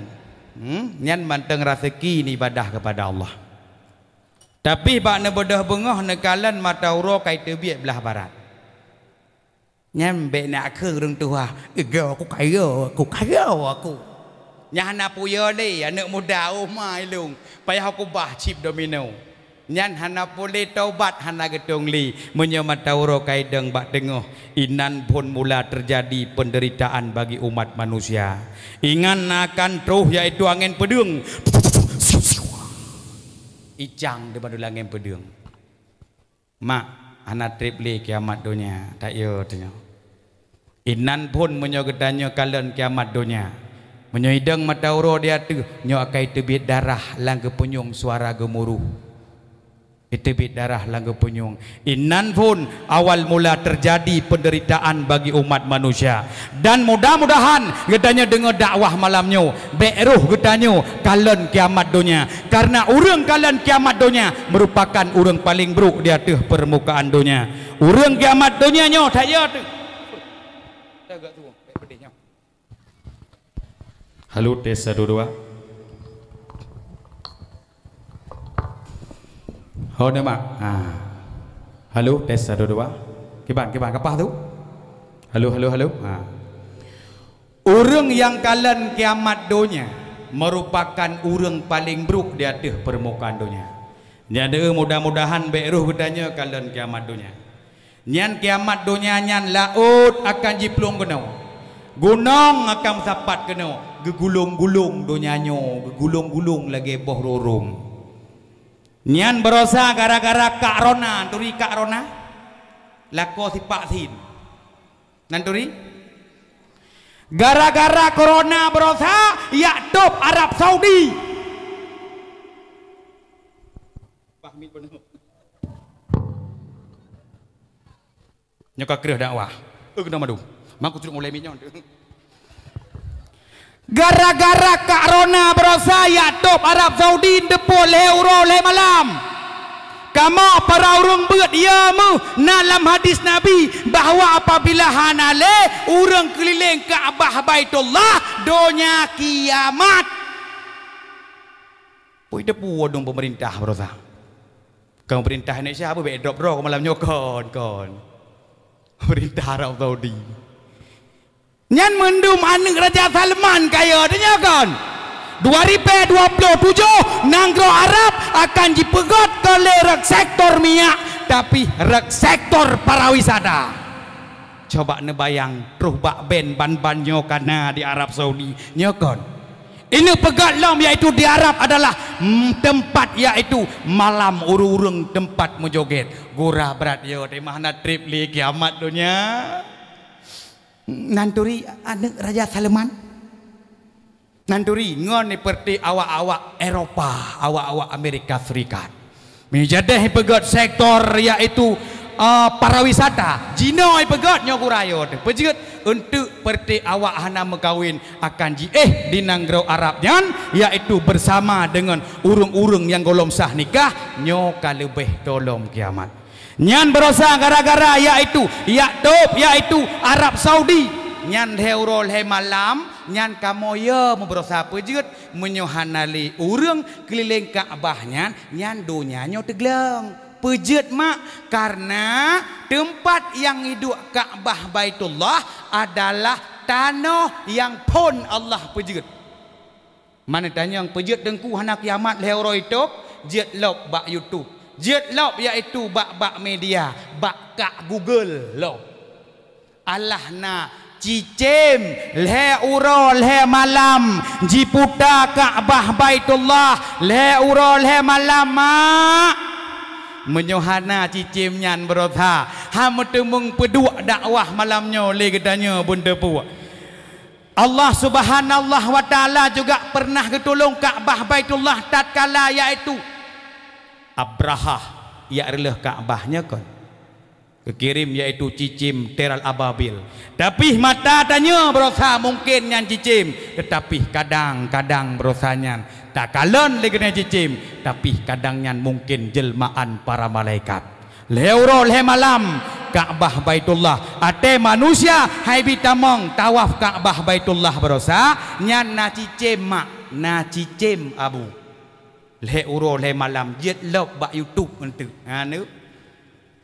Hmm, nyan mantong raseuki neuibadah keupada Allah. Tapi bak neubeudôh beungoh neukalon mata uroe ka iteubiet blah barat. Nyan bék na kheun ureuëng tuha, "Ego aku kaya, aku kaya aku." Nyan hana puya lé, aneuëk muda, oh ma ilung, payah aku bah cit domino. Nyan hana puléh taubat, hana geutong lé, meunyoe mata uroe ka idong bak teungoh, inan phon mula teujadi peundeuritaan bagi umat manusia. Ingat na akan troh, yaitu angén peudeueng. Icang di bandua angén peudeueng. Mak, hana treb lé kiamat donya, tak yo tanyoe. Inan phon meunyoe geutanyoe kalon kiamat donya. Meunyoe idong mata uroe di ateueh, nyoe akai teubiet darah lam geupeunyueng suara geumuruh. Iteubiet darah lam geupeunyueng. Inan phon awal mula teujadi peundeuritaan bagi umat manusia. Dan mudah-mudahan geutanyoe deungoe dakwah malam nyoe, bék roh geutanyoe kalon kiamat donya. Kareuna ureuëng kalon kiamat donya meurupakan ureuëng paleng brok di ateueh peurmukaan donya. Ureuëng kiamat donya nyoe that yo teuh. Halo, tes satu dua. Ho, ni, Mak. Ha. Halo, tes satu dua. Kiban, kiban, kapah tu? Halo, halo, halo. Ha. Ureuëng nyang kalon kiamat donya meurupakan ureuëng paleng brok di ateueh peurmukaan donya. Nyan deuh, mudah-mudahan bék roh geutanyoe kalon kiamat donya. Nyan kiamat donya nyan laôt akan jiplueng keunoe. Gunong akan meusapat keunoe, geugulong-gulong donya nyoe, geugulong-gulong lagée boh rurung. Nyan baroesa gara-gara kak rona, turi kak rona? Lakoe sipak sin. Nan turi? Gara-gara corona baroesa, jak tôb Arab Saudi. Nyoe ka kreueh dakwah. Eh, keunoe mandum. Mak, kutreuk mulai miet nyoe. Gara-gara corona baroesa jak tôb Arab Saudi, teupeue lhée uroe lhée malam. Kamoe para ureuëng beuet, ya meuh, na lam hadis Nabi bahwa apabila hana lé ureuëng keulileng Ka'bah Baitullah, donya kiamat. Pui teupeue dong peumeurintah baroesa. Kon peumeurintah Indonesia, abu bék drop droe malam nyoe kon, kon. Peumeurintah Arab Saudi. Nyan mandum aneuëk Raja Salman kaya, teuh nyoe kon. Dua ribée dua ploh tujoh, nanggroe Arab akan jipeugét keu lé rek sektor minyak, tapi rek sektor pariwisata. Coba neubayang, troh bak ben ban-ban nyoe ka na di Arab Saudi, nyoe kon. Ineuk peugét lom, yaitu di Arab adalah, mm, teumpat, yaitu malam ureuëng-ureuëng teumpat meujoget. Gura brat yo, teuma hana treb lé kiamat donya. Nan turi aneuëk Raja Salman. Nan turi ngon ipeurti awak-awak Eropa, awak-awak Amerika Serikat. Meujadeh ipeugét sektor, yaitu, eh, pariwisata. Jinoe ipeugét nyoe gura yo teuh. Peujeuet eunteuk peurti awak hana meukawen akan jiéh di nanggroe Arab nyan, yaitu beusama deungon ureuëng-ureuëng nyang gohlom sah nikah, nyoe ka leubeh tolom kiamat. Nyan baroesa gara-gara yaitu, jak tôb yaitu Arab Saudi. Nyan lhée uroe lhée malam, nyan kamoe yo meubaroesa peujeuet meunyoe hana lé ureuëng keulileng Ka'bah nyan, nyan donya nyoe teugleueng. Peujeuet mak, kareuna teumpat nyang iduek Ka'bah Baitullah adalah tanoh nyang phon Allah peujeuet. Mana tanyong peujeuet teungku hana kiamat lhée uroe itôb, jeuet lop bak YouTube. Jeuet lop yaitu bak, bak media, bak kak Google lop. Allah na Cicém lhée uroe lhée malam jiputa Ka'bah Baitullah lhée uroe lhée malam, mak. Meunyoe hana cicém nyan, barosa, han meuteumeung peuduek dakwah malam nyoe lé geutanyoe beunteupue. Allah Subhanahu wa Ta'ala juga pernah geutulông Ka'bah Baitullah tatkala yaitu Abrahah jak reuloh Ka'bah nyoe kon. Geukirém yaitu cicém teral ababil. Tapi mata tanyoe barosa mungken nyan cicém, teutapi kadang-kadang barosa nyan takalon lé keuneuk cicém, tapi kadang nyan mungken jeulmaan para malaikat. Lhée uroe lhée malam Ka'bah Baitullah, até manusia hai bi tamong tawaf Ka'bah Baitullah barosa, nyan na cicém, mak, na cicém, abu. Lhée uroe lhée malam jeuet lop bak YouTube eunteuk. Ha, neu.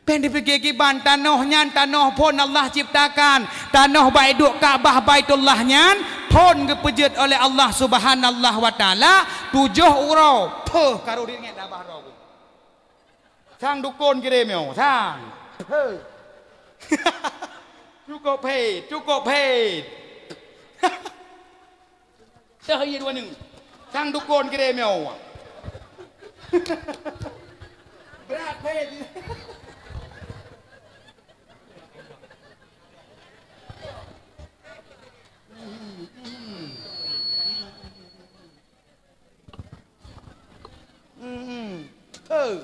Péng dipike kiban tanoh nyan tanoh phon Allah ciptakan. Tanoh bak iduek Ka'bah Baitullah nyan phon geupeujeuet oleh Allah Subhanahu wa Ta'ala tujoh uroe. Peuh, karu ringgit dah bah droe. Sang dukon kirém nyoe, sang. Peuh. Cukup phet, cukup phet. Dah iya dua neu. Sang dukon kirém nyoe. Brat phet. Hmm. Hei.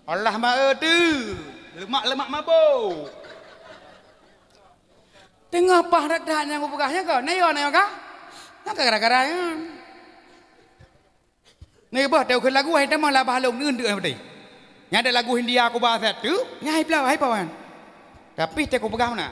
Allah ma-e tu. Lemak-lemak mabuk. Teungoh paih that-that nyang kupeugah nyoe ka? Na yo, na yo ka? Nyoe ka gara-gara nyan. Ni bah teu keu lagu hai tamah labah lôn neuen deuk hai beutôi. Nyan ada lagu India kuba asat tu, nyan hai plau, hai pawan. Tapi teu kupeugah meunan.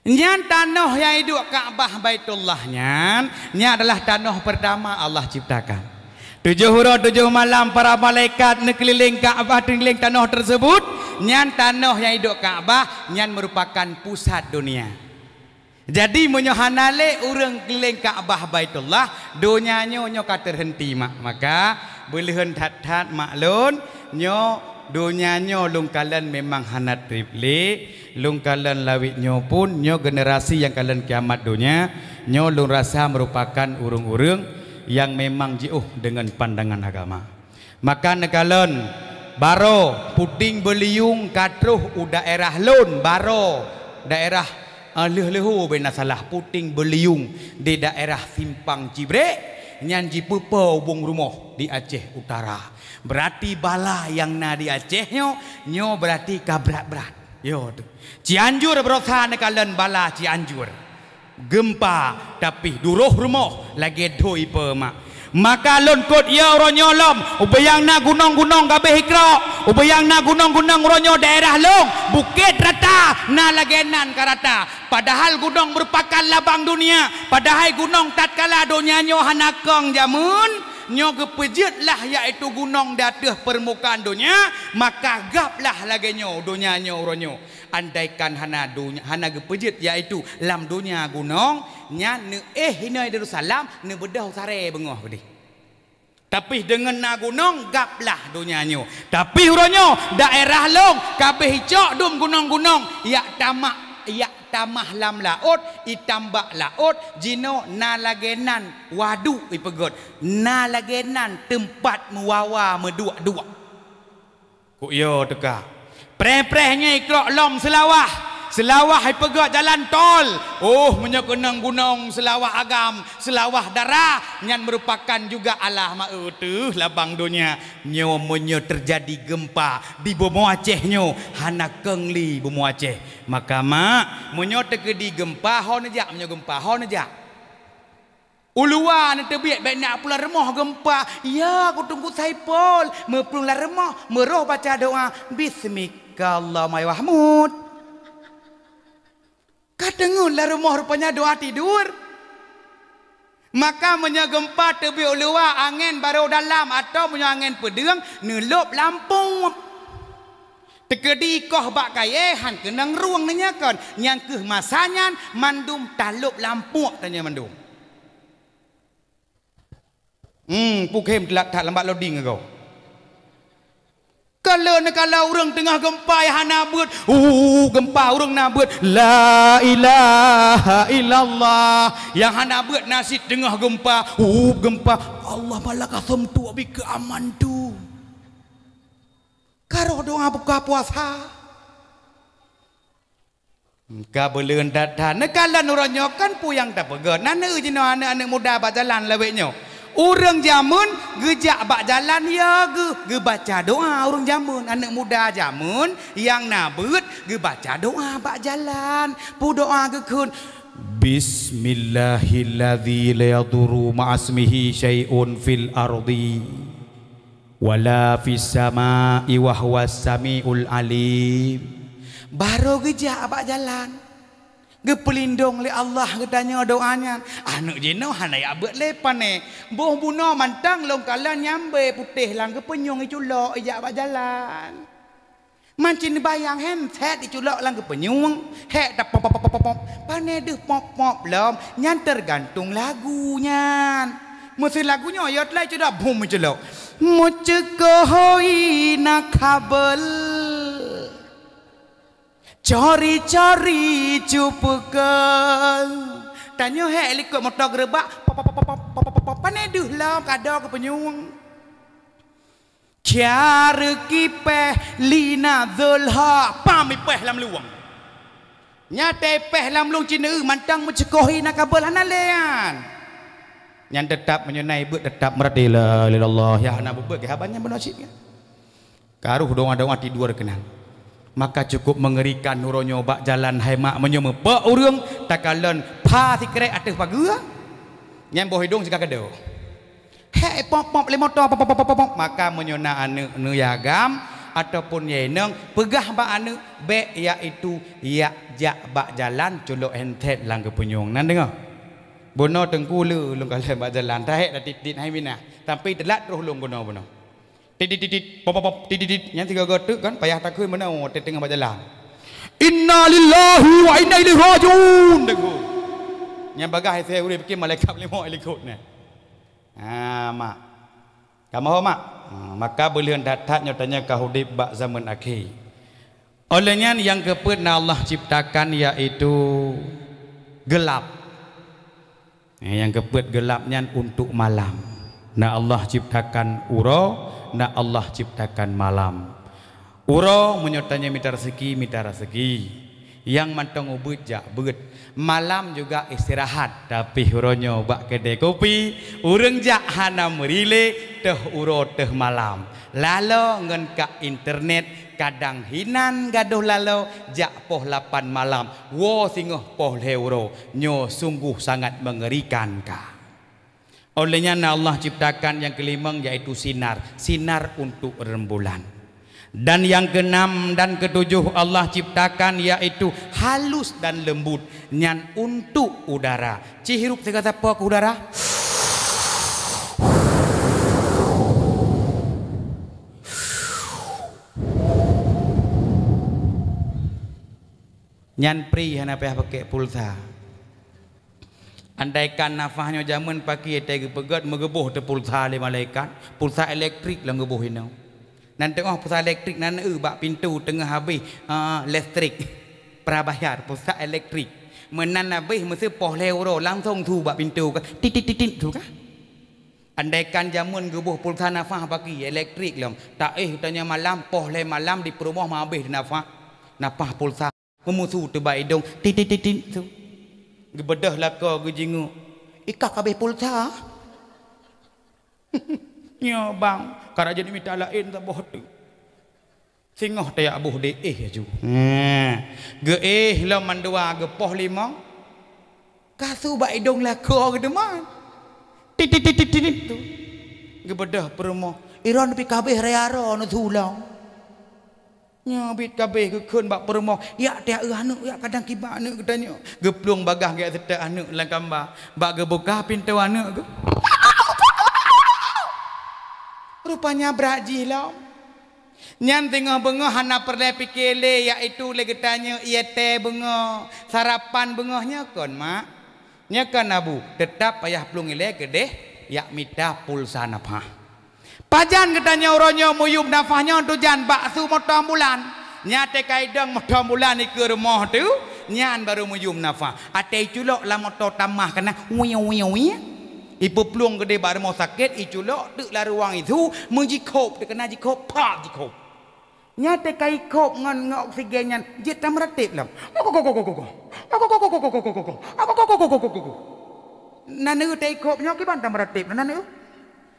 Nyan tanoh nyang iduek Ka'bah Baitullah nyan, nyan adalah tanoh pertama Allah ciptakan. Tujoh uroe tujoh malam para malaikat neukeulileng Ka'bah, neukeulileng tanoh tersebut, nyan tanoh nyang iduek Ka'bah, nyan merupakan pusat dunia. Jadi meunyoe hana lé ureuëng keulileng Ka'bah Baitullah, donya nyoe nyoe ka teuhenti mak. Maka beuleuheun that-that mak lôn, nyoe donya nyoe lôn kalon memang hana treb lé, lôn kalon lawét nyoe pun, nyoe generasi nyang kalon kiamat donya, nyoe lôn rasa merupakan ureuëng-ureuëng nyang memang jiôh deungon pandangan agama. Maka neukalon, baroe puting beuliueng ka troh u daerah lôn, baroe daerah, eh, lheueh-lheueh beu na salah, puting beuliueng di daerah Simpang Cibrek, nyan jipeupo ubong rumoh di Aceh Utara. Berarti bala nyang na di Aceh nyoe, nyoe berarti ka brat-brat. Yo tu. Cianjur barosa neukalon bala Cianjur. Gempa, tapi duroh rumoh lagée dho ipe mak. Maka lôn kot ya uroe nyoe lom, ubiyang na gunong-gunong gabeh ikrok, ubiyang na gunong-gunong uroe nyoe daerah lôn, Bukét Rata, na lagée nan ka rata. Padahal gunong merupakan labang dunia, padahai gunong tatkala donya nyoe hana kong jameun, nyoe geupeujeuet lah yaitu gunong di ateueh peurmukaan donya, maka gab lah lagée nyoe donya nyoe uroe nyoe. Andaikan hana donya, hana geupeujeuet, yaitu lam donya gunong, nyan neuéh inoe Darussalam, neubeudôh saré beungoh keudeh. Tapi deungon na gunong, gab lah donya nyoe. Tapi uroe nyoe, daerah lôn, kabeh icok dum gunong-gunong, yak tamak, yak tamah lam laôt, itambak laôt, jinoe na lagée nan waduk ipeugét, na lagée nan teumpat meuwawa meuduek-duek. Kuk yo teuka. Preh-preh nyoe ikrok lom Seulawah. Seulawah ipeugét jalan tol. Oh, meunyoe keunong gunong Seulawah Agam, Seulawah Dara, nyan meurupakan juga alah ma-e teuh labang donya. Nyoe meunyoe teujadi geumpa di bumoe Aceh nyoe, hana keng li bumoe Aceh. Maka mak, meunyoe teukeudi geumpa ho neujak, meunyoe geumpa ho neujak. Uluwa neuteubiet bék na pulang rumoh geumpa. Ya, ku Teungku Saipol, meuplueng lam rumoh, meuroh baca doa, "Bismika Allahumma ya Mahmud." Ka teungeut lam rumoh rupanya doa tidur. Maka meunyoe geumpa teubiet uluwa, angén barô dalam, atau meunyoe angén peudeueng, neulôb lampu. Teukeudi koh bak kayée, han keunong rueng neunyoe kon. Nyang keuh masa nyan, mandum talôb lampu tanyoe mandum. Hmm, pukhem telat that lambat loading agoe. Kalau neukalon ureuëng teungoh geumpa nyang hana beuet, uh, geumpa ureuëng na beuet, "La ilaha illallah." Nyang hana beuet na cit teungoh geumpa, uh, geumpa, "Allahumma laka sumtu wa bika amantu." Ka roh doa buka puasa. Ka beuleuen that-that, neukalon uroe nyoe kan peue nyang tapeugah. Na neujinoe aneuëk-aneuëk muda bak jalan lawét nyoe. Ureuëng jameun geujak bak jalan ya geu-, geubaca doa ureuëng jameun. Aneuëk muda jameun nyang na beuet geubaca doa bak jalan. Peue doa geukheun? "Bismillahilladzi la yadurru ma'asmihi syai'un fil ardi wala fis sama'i wa huwas sami'ul alim." Barô geujak bak jalan. Geupeulindong lé Allah geutanyoe doa nyan. Aneuëk jinoe hana jak beuet lé pane. Boh bunoe mantong lôn kalon nyang bé putéh lam geupeunyueng iculok ijak bak jalan. Mancin bayang handset iculok lam geupeunyueng. Hék tapop pop pop pop pop. Pane deuh pop pop lom. Nyan teugantung lagu nyan. Meuseu lagu nyoe ya teulai cedok bum iculok. Meuceukohoi na kabel. Cori-cori cupeukeu. Tanyoe hék likot moto geureubak, pop, pop, pop, pane deuh lom kado geupeunyueng. Cari kipéh lina Zulha, pam ipéh lam luwang. Nyate ipéh lam luwang cine mantong meuceukohi na kabel hana lé nyan. Nyan teutap meunyoe na ibeuet teutap meurati la ilaha illallah. Ya hana beuet ke haba nyan bunoe cit nyan. Karoh doa-doa tidur keunan. Maka cukup mengerikan uroe nyoe bak jalan hai mak meunyoe meupok ureuëng takalon pha sikrek ateueh pageue. Nyan boh idong siga keudeuh. Hék pop pop lé moto pop pop pop pop. Maka meunyoe na aneuëk neuyagam ataupun ya inong peugah bak aneuëk bék yaitu yak jak bak jalan culok handset lam geupeunyueng. Nan deungoe. Bunoe teungku le lôn kalon bak jalan tahék dah tit-tit hai minah. Tapi teulat troh lôn bunoe-bunoe. Tit-tit-tit, pop-pop-pop, tit-tit-tit. Nyan sigoe-goe teuk kan, payah takheun meunoe watée teungoh bak jalan. "Inna lillahi wa inna ilaihi rajiun," takheun. Nyan bagaih asai ureuëng pike malaikat lima likot nyan. Ha, mak. Kamoe mak. Ha, maka beuleuen that-that nyoe tanyoe ka udeb bak zaman akhé. Oleh nyan nyang keupeuet na Allah ciptakan yaitu geulab. Eh, nyang keupeuet geulab nyan untuk malam. Na Allah ciptakan uroe, na Allah ciptakan malam. Uroe meunyoe tanyoe mita raseuki, mita raseuki. Nyang mantong ubeuet jak beuet. Malam juga istirahat, tapi uroe nyoe bak keudè kopi, ureuëng jak hana meurilek, teuh uroe teuh malam. Lalo ngon ka internet, kadang hinan gadôh lalo jak poh lapan malam, woe singoh poh lhée uroe, nyoe sungguh sangat mengerikan ka. Oleh nyan Allah ciptakan nyang keulimong yaitu sinar, sinar untuk rembulan. Dan nyang keenam dan ketujuh Allah ciptakan yaitu halus dan lembut, nyan untuk udara. Ci hirup siga sapo keu udara. Nyan pri hana payah pakai pulsa. Andaikan nafah nyoe jameun paki teuh geupeugét meugeuboh teuh pulsa lé malaikat, pulsa elektrik lam geuboh inoe. Nan teungoh pulsa elektrik nan eu bak pintu teungoh habéh, eh, listrik. Prabayar pulsa elektrik. Meunan habéh meuseu poh lhée uroe langsong su bak pintu ka. Titit titit su ka. Andaikan jameun geuboh pulsa nafah paki elektrik lom, taéh tanyoe malam poh lhée malam di peurumoh meuhabéh nafah, nafah pulsa. Meumusu teuh bak idong, titit titit su. Geubeudôh lakoe geujingeuk. Ikah ka habéh pulsa. Nyoe bang, ka rajin mita laén saboh teuk. Singoh tajak boh deh éh laju. Heh. Geuéh lom mandua geupoh limong. Ka su bak idong lakoe geuduman. Titit titit titit su. Geubeudôh peurumoh. Iron pih ka habéh raya ro neusu lom. Nyoe bit ka habéh geukheun bak peurumoh, "Yak tiak eu aneuk, yak kadang kiban aneuk geutanyoe." Geuplueng bagaih gét seutôt aneuk lam kamba, bak geubuka pintoe aneuk geuh. Rupanya brat jih lom. Nyan teungoh beungoh hana peureulée pike lé, yaitu lé geutanyoe ié tée beungoh, sarapan beungoh nyoe kon, Mak. Nyoe kon, Abu, teutab payah plueng ilée keudeh yak mita pulsa nafah. Pajan geutanyoe uroe nyoe meuyum nafah nyoe tujan bak su moto ambulan. Nyan teuka idong moto ambulan ikeue rumoh teuh, nyan barô meuyum nafah. Watèe iculok lam moto tamah keunan, wiu, wiu, wiu. Ipeuplueng keudéh bak rumoh sakét, iculok teuk lam ruang isu, meujikhôb, teukeuna jikhôb, pap jikhôb. Nyan teuka ikhôb ngon, ngon oksigen nyan jeuet tameuratéb lom. Nan eu teuka ikhôb nyoe kiban tameuratéb, nan eu.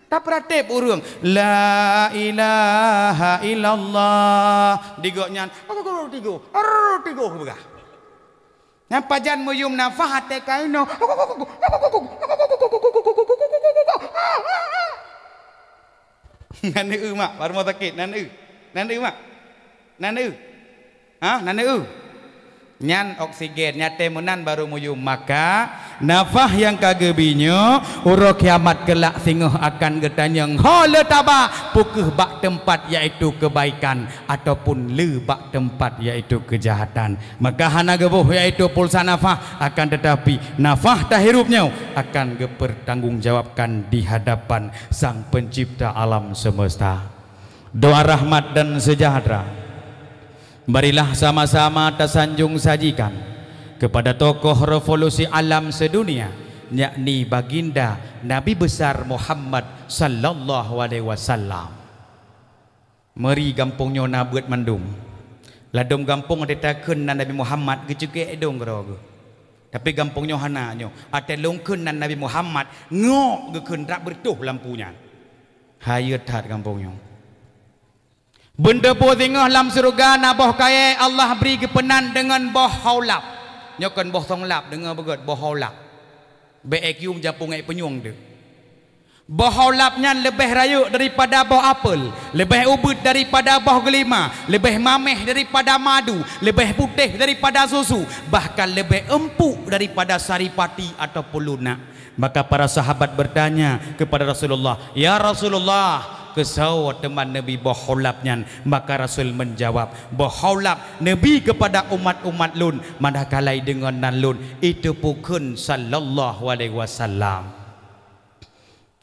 Tapeuratéb ureueng, "La ilaha illallah." Di gobnyan, tigo, tigo, tigo peugah. Nyan pajan meuyum nafah watèe ka inoe. Nan eu, mak, bak rumoh sakét, nan eu. Nan eu, mak. Nan eu. Ha, nan eu. Nyan oksigen, nyan watèe meunan barô meuyum. Maka, nafah nyang ka geubi nyoe, uroe kiamat keulak singoh akan geutanyong, "Ho le taba, peu kheueh bak teumpat, yaitu keubaikan, ataupun le bak teumpat, yaitu keujahatan?" Maka hana geuboh, yaitu pulsa nafah, akan teutapi nafah tahirup nyoe akan geupeurtanggong jawabkan di hadapan Sang Pencipta alam semesta. Doa rahmat dan sejahtera marilah sama-sama tasanjong sajikan kepada tokoh revolusi alam sedunia, yakni Baginda Nabi Besar Muhammad sallallahu alaihi wasallam. Meuri gampông nyoe na beuet mandum. Ladôm gampông watèe takheun nan Nabi Muhammad geucukek idong keudroe geuh. Tapi gampông nyoe hana nyoe. Watèe lôn kheun nan Nabi Muhammad, ngok geukheun rab beureutoh lampu nyan. Hayeue that gampông nyoe. Beuneuteupeu singoh lam syeuruga na boh kayèe Allah bri geupeunan deungon boh haulab. Nyoe kon boh songlab, deungoe beugöt, boh haulab. Bèk ék yuem japông ék peunyueng deuh. Boh haulab nyan leubeh rayeuk daripada boh apel, leubeh ubit daripada boh geulima, leubeh mamèh daripada madu, leubeh putéh daripada susu, bahkan leubeh eumpuk daripada saripati ataupun lunak. Maka para sahabat bertanya kepada Rasulullah, "Ya Rasulullah, keusoe teuma neubi boh haulab nyan?" Maka Rasul menjawab, "Boh haulab neubi kepada umat-umat lôn, manakala deungon nan lôn, iteupeu kheun sallallahu alaihi wasallam."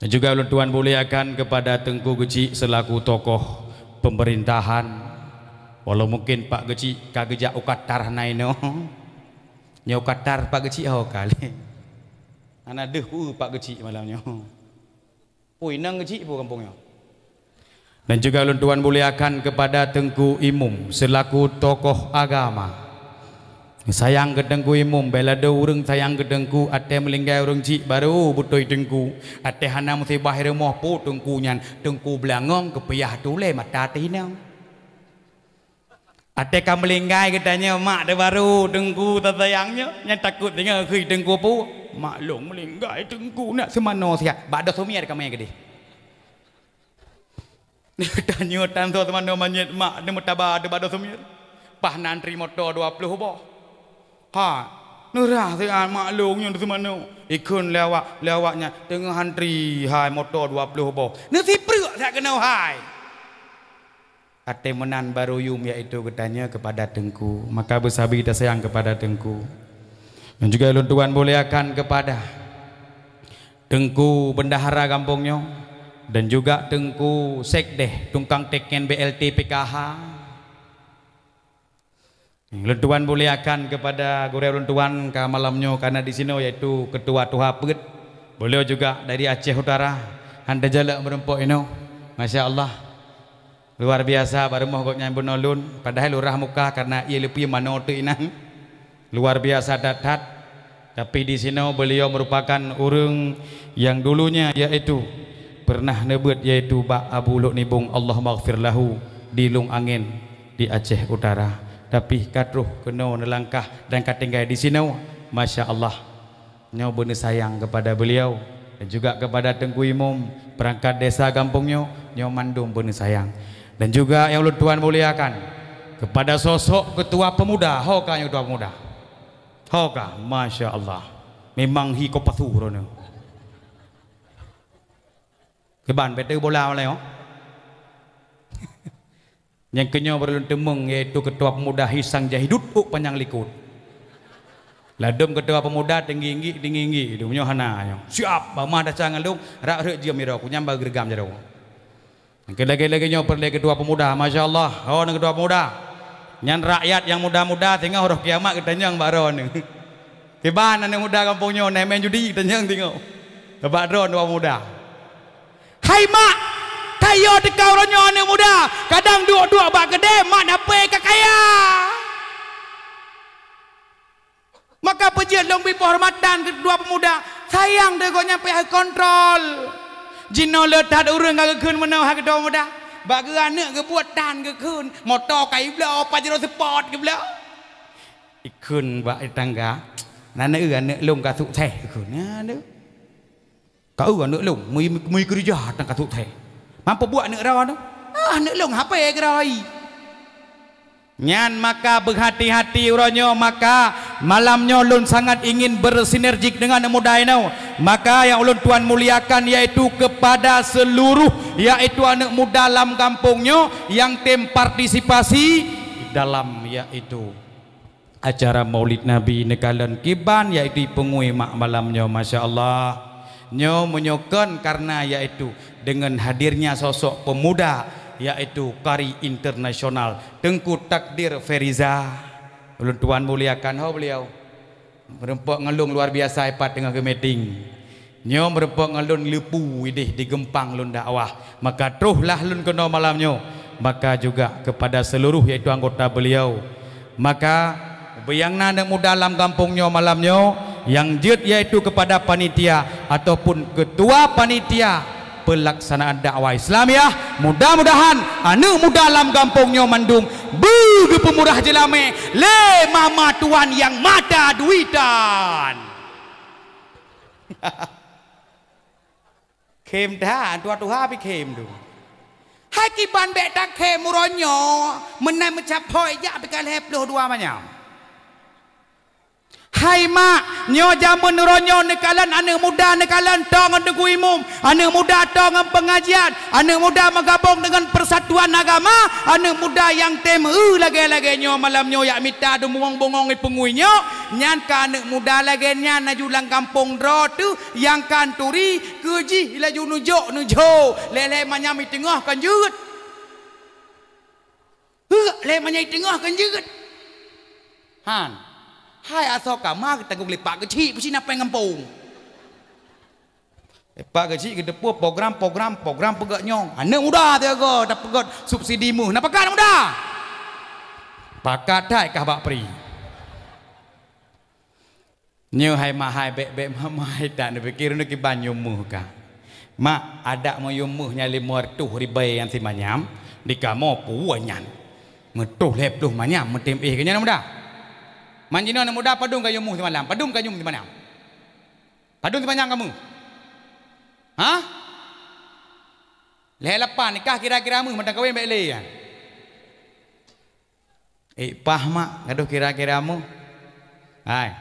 Dan juga ulôn tuan muliakan kepada Teungku Geuchik selaku tokoh pemerintahan. Walau mungkin Pak Geuchik ka geujak u Qatar na inoe. Nyoe u Qatar Pak Geuchik ho ka lé. Hana deuh peue Pak Geuchik malam nyoe. Pui nang Geuchik peue gampông nyoe. Dan juga ulôn tuan muliakan kepada Teungku Imum selaku tokoh agama. Sayang keu Teungku Imum, bèk ladôm ureueng sayang keu Teungku, watèe meulinggai ureueng chik barô beutôi Teungku. Watèe hana musibah i rumoh po Teungku nyan, Teungku beulangong keupiah tulèe mata teuh inong. Watèe ka meulinggai geutanyoe mak teuh barô Teungku tasayang nyoe, nyan takot deungö kheun Teungku peue. Mak lôn meulinggai Teungku nak seumanoe siat, bak doh sumiet ka mè keudéh. Tanyoe tan soe seumanoe manyét mak neumeutaba teuh bak doh sumiet. Paih na antri moto dua ploh boh. Ha, neurah siat mak lôn nyoe seumanoe. Ikheun lé awak, lé awak nyan teungoh antri hai moto dua ploh boh. Neusipreuk siat keunoe hai. Watèe meunan barô yuem yaitu geutanyoe kepada Teungku. Maka beusabe tasayang kepada Teungku. Dan juga ulôn tuan muliakan kepada Teungku Bendahara gampông nyoe dan juga Teungku Sekdeh, tukang teken B L T P K H. Ulôn tuan muliakan kepada gurèe ulôn tuan ka malam nyoe ka na di sinoe yaitu Ketua Tuha Peuet. Beliau juga dari Aceh Utara, han teujalak meurumpok inoe. Masya Allah. Luar biasa bak rumoh gobnyan bunoe lôn, padahai lurah muka karena ie leupie manoe teuk inan. Luar biasa that-that. Tapi di sinoe beliau merupakan ureueng yang dulunya yaitu pernah neubeuet yaitu bak Abu Lhok Nibong, Allahummaghfir lahu, di Lung Angén di Aceh Utara. Tapi ka troh keunoe neulangkah dan ka tinggai di sinoe. Masya Allah. Nyoe beuneusayang kepada beliau dan juga kepada Teungku Imum perangkat desa gampông nyoe, nyoe mandum beuneusayang. Dan juga nyang ulôn tuan muliakan kepada sosok ketua pemuda, ho ka nyoe ketua pemuda. Ho ka, masya Allah. Memang hi kopasu droeneuh. Kiban, bèk teu bola malèe, oh. Nyang keunyoe barô lôn teumeung, yaitu Ketua Pemuda Hisang Jahidut, ôk panyang likot. Ladôm Ketua Pemuda tinggi-tinggi, tinggi-tinggi, nyoe hana nyoe. Siap, bak ma desya ngon lôn, rab rhot jeuem jaroe, kunyang bak geureugam jaroe. Lagée-lagée nyoe peureulée ketua pemuda, masya Allah. Oh, ketua pemuda. Nyan rakyat nyang muda-muda singoh roh kiamat geutanyong bak droeneuh. Kiban aneuëk muda gampông nyoe na main judi geutanyong singoh. Bak droeneuh ketua pemuda. Hai mak, kayô teuka uroe nyoe aneuëk muda, kadang duek-duek bak keudè mak dapée ka kaya. Maka peujeuet lôn bri peuhormatan keu dua peumuda, sayang deuh gobnyan payah kontrol. Jinoe le that ureuëng ka geukheun meunoe hai keu dua peumuda. Bak geu aneuëk geubuet tan geukheun, moto ka ibloe, Pajero Sport geubloe. Ikheun bak tetangga, "Na neueu aneuëk lôn ka sukses," geukheun. Nyan deuh. Ka eu aneuëk lôn, meu-, meu-, meukeureuja tan ka sukses. Mampu buet aneuëk droe nyoe? Ah, aneuëk lôn hapé keudroe. Nyan maka beuhati-hati uroe nyoe, maka malam nyoe lôn sangat ingin bersinergik dengan aneuëk muda inoe. Maka nyang ulôn tuan muliakan yaitu kepada seluruh yaitu aneuëk muda lam gampông nyoe nyang tem partisipasi dalam yaitu acara Maulid Nabi neukalon kiban yaitu peungui mak malam nyoe, masya Allah. Nyoe meunyoe kon karena yaitu dengan hadirnya sosok pemuda yaitu kari internasional Teungku Takdir Feriza. Ulôn tuan muliakan ho beliau. Meureumpok ngon lôn luar biasa ipat teungoh geumeeting. Nyoe meureumpok ngon lôn leupie ideh di geumpang lôn dakwah, maka troh lah lôn keunoe malam nyoe, maka juga kepada seluruh yaitu anggota beliau. Maka beu nyang na aneuëk muda lam gampông nyoe malam nyoe, nyang jeuet yaitu kepada panitia ataupun ketua panitia pelaksanaan dakwah Islamiah, mudah-mudahan aneuëk muda lam gampông nyoe mandum beu geupeumurah jeulamé lé mama tuan nyang mata duitan. Khém that, tuha-tuha pih khém tu. Hai kiban bék takhém uroe nyoe, meunan meucaphôi jak pih ka lhée ploh dua manyam. Hai mak, nyoe jamén uroe nyoe neukalon aneuëk muda neukalon toe ngon teungku imum, aneuëk muda toe ngon peungajian, aneuëk muda meugabong deungon persatuan agama, aneuëk muda nyang tem eu lagée-lagée nyoe malam nyoe jak mita deungon bungong-bungong ipeungui nyoe, nyan ka aneuëk muda lagée nyan laju lam gampông droe teuh nyang ka neuturi keu jih laju neujok neujo, lhée-lhée manyam i teungoh kon jeuet. Heuek lé meunyoe teungoh kon jeuet. Han. Hai asoe kama geutanggong lé pak geuchik peusi na péng gampông. Lé pak geuchik geuteupeue program-program, program peugét nyoe. Aneuëk muda teuga tapeugét subsidi meuh. Na pakat aneuëk muda? Pakat that kah bak pri. Nyoe hai mahai bék-bék mahai that neupike droeneuh kiban yum meuh ka. Mak, adak meuyum meuh nyan limong reutôh ribée nyang simanyam, di kamoe puwoe nyan. Meutoh lhée ploh manyam meutem éh keu nyan muda. Man jinoe aneuëk muda padum ka yum meuh simalam, padum ka yum simalam. Padum simanyam kamoe? Hah? Lhée lapan nikah kira-kira meuh mantong kawén bék lé nyan. Ék paih mak, gadôh kira-kira meuh. Hai.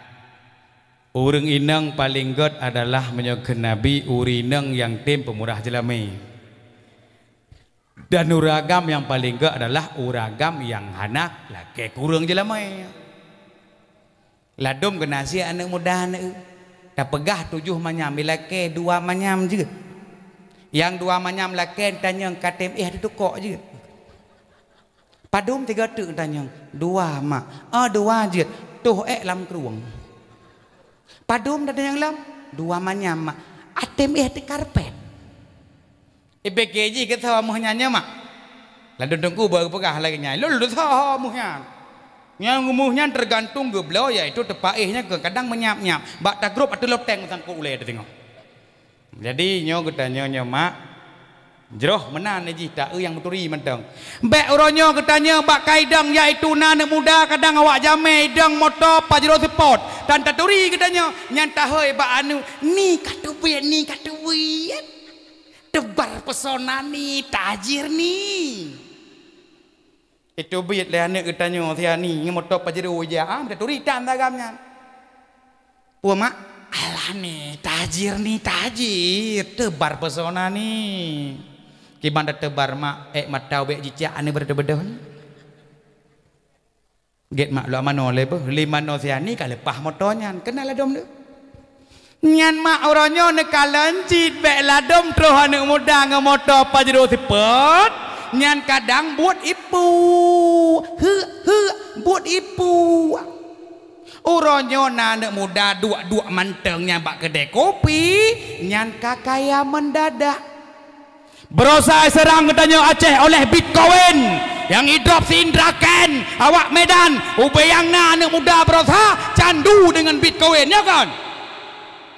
Ureuëng inong paleng gét adalah meunyoe kheun Nabi ureuëng inong nyang tem peumurah jeulamé. Dan ureuëng agam nyang paleng gét adalah ureuëng agam nyang hana lakée kureueng jeulamé. Ladôm geunaséhat aneuëk muda aneuëk. Tapeugah tujoh manyam ilakée dua manyam jeuet. Nyang dua manyam lakée tanyong ka tem éh teutukok jeuet. Padum tiga teuk tanyong, dua mak. Oh dua jeuet. Toh ék lam krueng. Padum tanyong lom, dua manyam mak. Atem éh teukarpet. Ipike jih keusoe meuh nyan nyoe mak. Ladôm teungku bak geupeugah lagée nyan, lôn lôn soe meuh nyan. Nyang meuh nyan teugantung geubloe yaitu teupaéh nyan kadang meunyab-nyab. Bak tagrôp ateueh loteng meusangkot ulée teuteungoh. Jadi nyoe geutanyoe nyoe mak, jroh meunan jih ta-eu nyang meuturi mantong. Bék uroe nyoe geutanyoe bak kaidong yaitu na aneuëk muda kadang awak jamé idong moto Pajero Sport. Dan taturi geutanyoe nyan tahôi bak aneuëk ni ka teubiet ni ka teubiet. Teubar pesona ni tajir ni. Itu biet lé aneuëk geutanyoe si ani ngon moto Pajero ija ah meutaturi tan agam nyan. Peue mak? Alah ni tajir ni tajir teubar pesona ni. Kiban da teubar mak ék mata bék jicak aneuëk beudôh-beudôh ni. Gét mak lok manoe lé beuh, lé manoe si ani ka leupah moto nyan, keunan ladôm lé. Nyan mak uroe nyoe neukalon cit bék ladom troh aneuk muda ngon moto Pajero sipot, nyan kadang buet ipu. Heuk, heuk, buet ipu. Uroe nyoe na aneuk muda duek-duek mantong nyan bak keudè kopi, nyan ka kaya mendadak. Barosa serang geutanyoe Aceh oleh Bitcoin nyang idrop si Indra Kent awak Medan, ubé nyang na aneuk muda barosa candu deungon Bitcoin, nyo kon?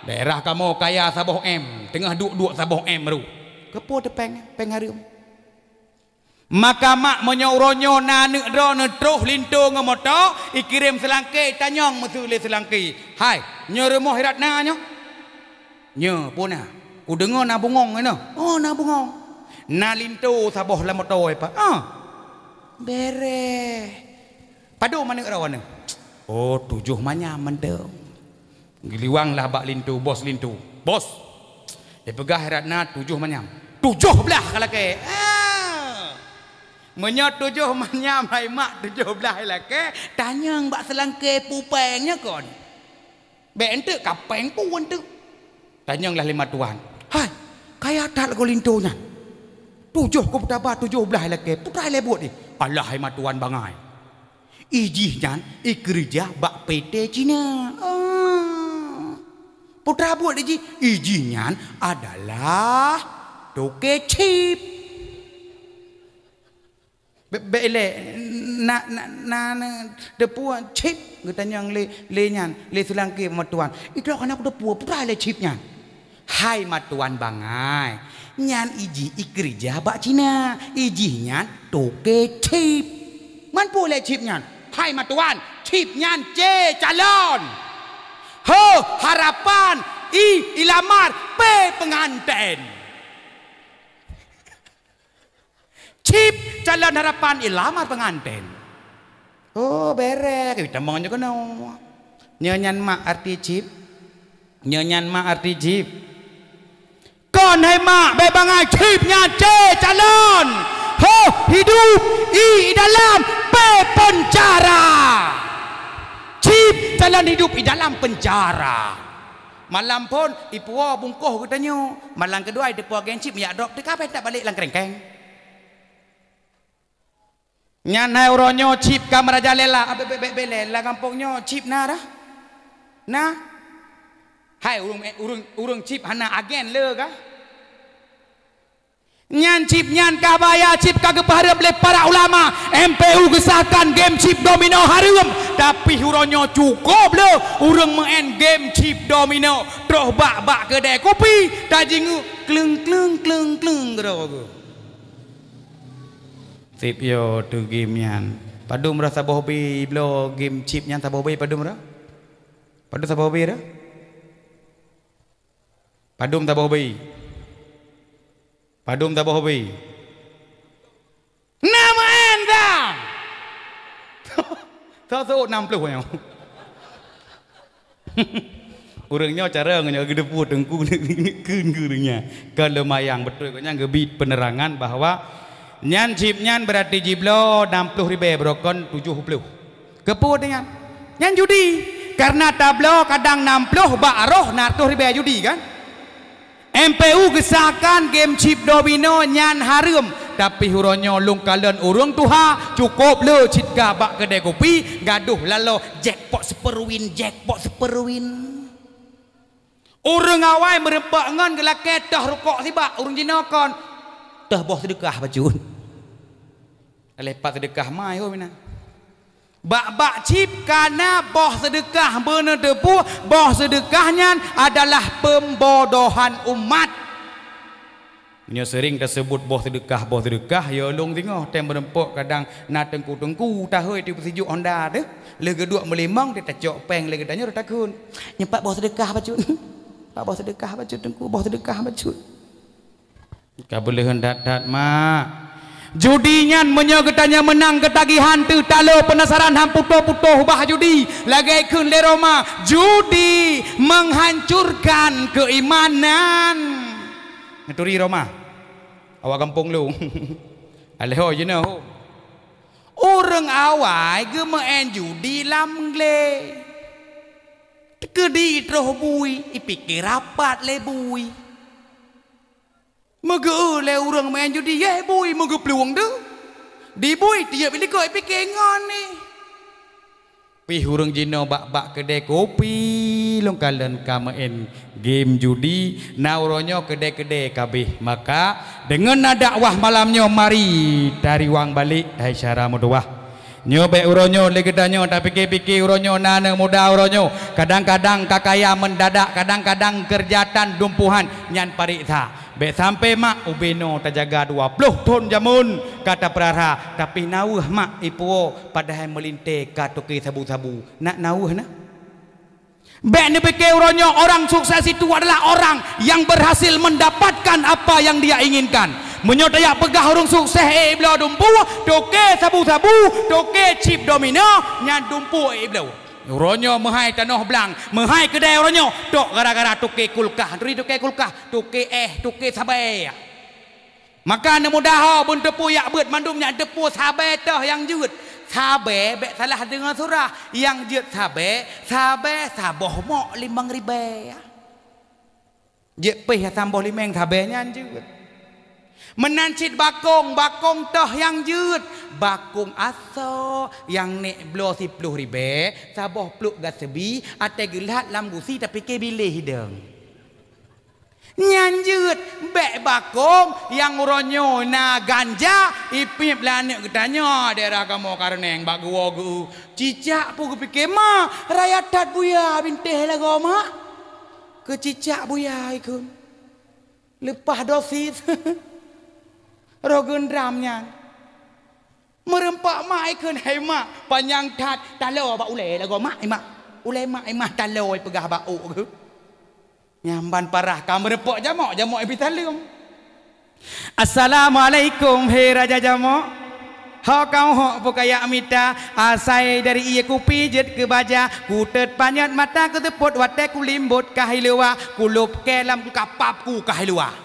Daerah kamoe kaya saboh M, teungoh duek-duek saboh M ru. Keupeue teupéng, péng hareuem. Maka mak, meunyoe uroe nyoe na aneuk droeneuh troh linto ngon moto, ikirém seulangké, itanyong miseue lé seulangké, "Hai, nyoe rumoh Ratna nyoe?" "Nyoe, peue na? Kudeungoe na bungong inoe." "Oh, na bungong." "Na linto saboh lam moto, eh, Pak?" "Ah." "Bèrèh. Padum aneuk droeneuh?" "Oh, tujoh manyam mantong." Geuliwang lah bak linto, bos linto. "Bos, dipeugah Ratna tujoh manyam." "Tujoh blaih ka lakèe." "Ah. Meunyoe tujoh manyam hai mak, tujoh blaih lakèe, tanyong bak seulangké peue péng nyoe kon." "Bék enteuk ka péng peue enteuk." Tanyong lah lé matuan, "Hai, kaya that lagoe linto nyan. Tujoh kupeutaba tujoh blaih lakèe, peue teuma lé buet jih?" "Alah hai matuan bangai. Ijih nyan ikeureuja bak P T Cina." "Ah. Peue teuma buet jih?" "Ijih nyan adalah toke chip." Bék, bék ilée, na, na, na, na, teupeue chip, geutanyong lé, lé nyan, lé seulangké matuan. "Itoh kana kuteupue, peue teuma lé chip nyan?" "Hai matuan bangai, nyan ijih ikeureuja bak Cina, ijih nyan toke chip." "Man peue lé chip nyan?" "Hai matuan, chip nyan C calon. H harapan, I ilamar, P penganten." Chip calon harapan ilamar penganten. Oh, bèrèh, ka tamong nyoe keunoe. Nyoe nyan mak arti chip. Nyoe nyan mak arti chip. Kon hai mak, bék bangai, chip nyan C calon. H hidup, I idalam, P penjara. Chip calon hidup idalam penjara. Malam phôn ipuwoe bungkôh geutanyoe. Malam keudua iteupeue geng chip, meujak drop teuka, bèk tabalék lam keureueng keng. Nyan hai uroe nyoe chip ka meurajalela. Ah, bék, bék, bék, bék lé, lam gampông nyoe chip na dah? Na? Hai ureuëng, ureuëng, ureuëng chip hana agen le kah? Nyan chip nyan ka bahaya, chip ka geupeuhareuem lé para ulama. M P U geusahkan game chip domino hareuem, tapi uroe nyoe cukôp le ureuëng meu'en game chip domino, troh bak, bak keudè kupi, tajingeuk kleueng, kleueng, kleueng, kleueng keudroe geuh. Sip yo teu game nyan. Padum rasa boh bi bloe game chip nyan saboh bi padum rasa? Padum saboh bi rasa? Padum saboh bi? Padum saboh bi? Nam en dah. Sosok enam puluh nyoe. Ureuëng nyoe cara ngon nyoe geudepu teungku neukheun geureunyan. Ka lumayan beutôi gobnyan geubit penerangan bahwa nyan chip nyan berarti jibloe enam puluh ribèe beurokon tujoh puluh. Keupeue teuh nyan? Nyan judi. Karena tabloe kadang enam puluh bak roh enam ratus ribèe judi kan? M P U geusahkan game chip domino nyan hareuem, tapi uroe nyoe lôn kalon ureuëng tuha cukôp le cit ka bak keudè kupi gadoh laloe jackpot super win, jackpot super win. Ureuëng awai meureumpok ngon geulakèe toh rukok sibak, ureuëng jinoe kon toh boh seudeukah bacut. Leupah seudeukah mai ho mina. Bak-bak chip ka na boh seudeukah, beuneuteupeu boh seudeukah nyan adalah pembodohan umat. Meunyoe seuring taseubut boh seudeukah, boh seudeukah, yo lôn singoh tem meureumpok kadang na teungku-teungku tahôi teuh peusijuek honda teuh, lheueh geuduek meulimong teuh tacok péng lé geutanyoe takheun. Nyoe pat boh seudeukah bacut. Pat boh seudeukah bacut teungku, boh seudeukah bacut. Ka beuleuheun that-that mak. Judi nyan meunyoe geutanyoe meunang keutagihan teuh talo peunasaran han putôh-putôh bah judi. Lagèe kheun lé Roma, judi menghancurkan keimanan. Neuturi Roma. Awak gampông lôn. Alèh ho jinoe ho. Ureuëng awai geumeu'en judi lam glé. Keudi troh bui, ipike rapat lé bui. Meugeu lé ureuëng main judi, yeh bui meugeuplueng deuh. Di bui tiep likot ipike ngon ni. Pih ureuëng jinoe bak-bak keudè kopi lôn kalon ka meu'en game judi, na uroe nyoe keudè-keudè kabeh. Maka, deungon na dakwah malam nyoe, mari tariwang balek hai syara meutuwah. Nyoe bék uroe nyoe lé geutanyoe tapike-pike uroe nyoe na aneuk muda uroe nyoe. Kadang-kadang ka kaya mendadak, kadang-kadang keureuja tan dumpuhan nyan pareksa. Bék sampai mak ubé noe tajaga dua ploh thon jameun ka tapeurara, tapi na weueh mak ipuwoe padahai meulintée ka toke sabu-sabu. Nak na weueh na? Bék neupike uroe nyoe orang sukses itu adalah orang yang berhasil mendapatkan apa yang dia inginkan. Meunyoe tajak peugah ureuëng sukses ék bloe dumpu, toke sabu-sabu, toke chip domino, nyan dumpu ék bloe. Uroe nyoe meuhai tanoh blang, meuhai keudè uroe nyoe, tok gara-gara toke kulkah. Turi toke kulkah, toke éh, toke sabée. Maka aneuk muda ho beunteupeu jak beuet mandum nyan teupeu sabée toh nyang jeuet. Sabée bék salah deungoe surah, nyang jeuet sabée, sabée saboh mok limong ribée. Jeuet pih saboh limeng sabée nyan jeuet. Meunan cit bakong, bakong toh nyang jeuet. Bakong asoe nyang nek bloe siploh ribée, saboh pluek gaseubi, até geulat lam gusi tapike biléh dong. Nyan jeuet, bék bakong nyang uroe nyoe na ganja, ipiep lé aneuk geutanyoe daerah kamoe Kareuneng bak geuwoe geu. Cicak peue geupike ma, raya that buya bintéh lagoe mak. Keu cicak buya ikheun. Leupah dosis. Roh geundram nyan. Meureumpok mak ikheun, "Hai mak, panyang that, taloe bak ulée lagoe mak, hai mak. Ulée mak, hai mak, taloe peugah bak ôk." Nyan ban parah ka meureumpok jamok, jamok ibi saleuem. "Assalamualaikum, he raja jamok. Ho kau hok peukayak mita, asai dari ié kupi jeuet keu baja, kutet panyöt mata kuteupot watée kulimbot ka hai luwa, kulop kée lam kapap ku ka hai luwa."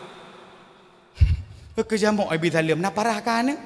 Keu jamok ibi saleuem na parah ka aneuk.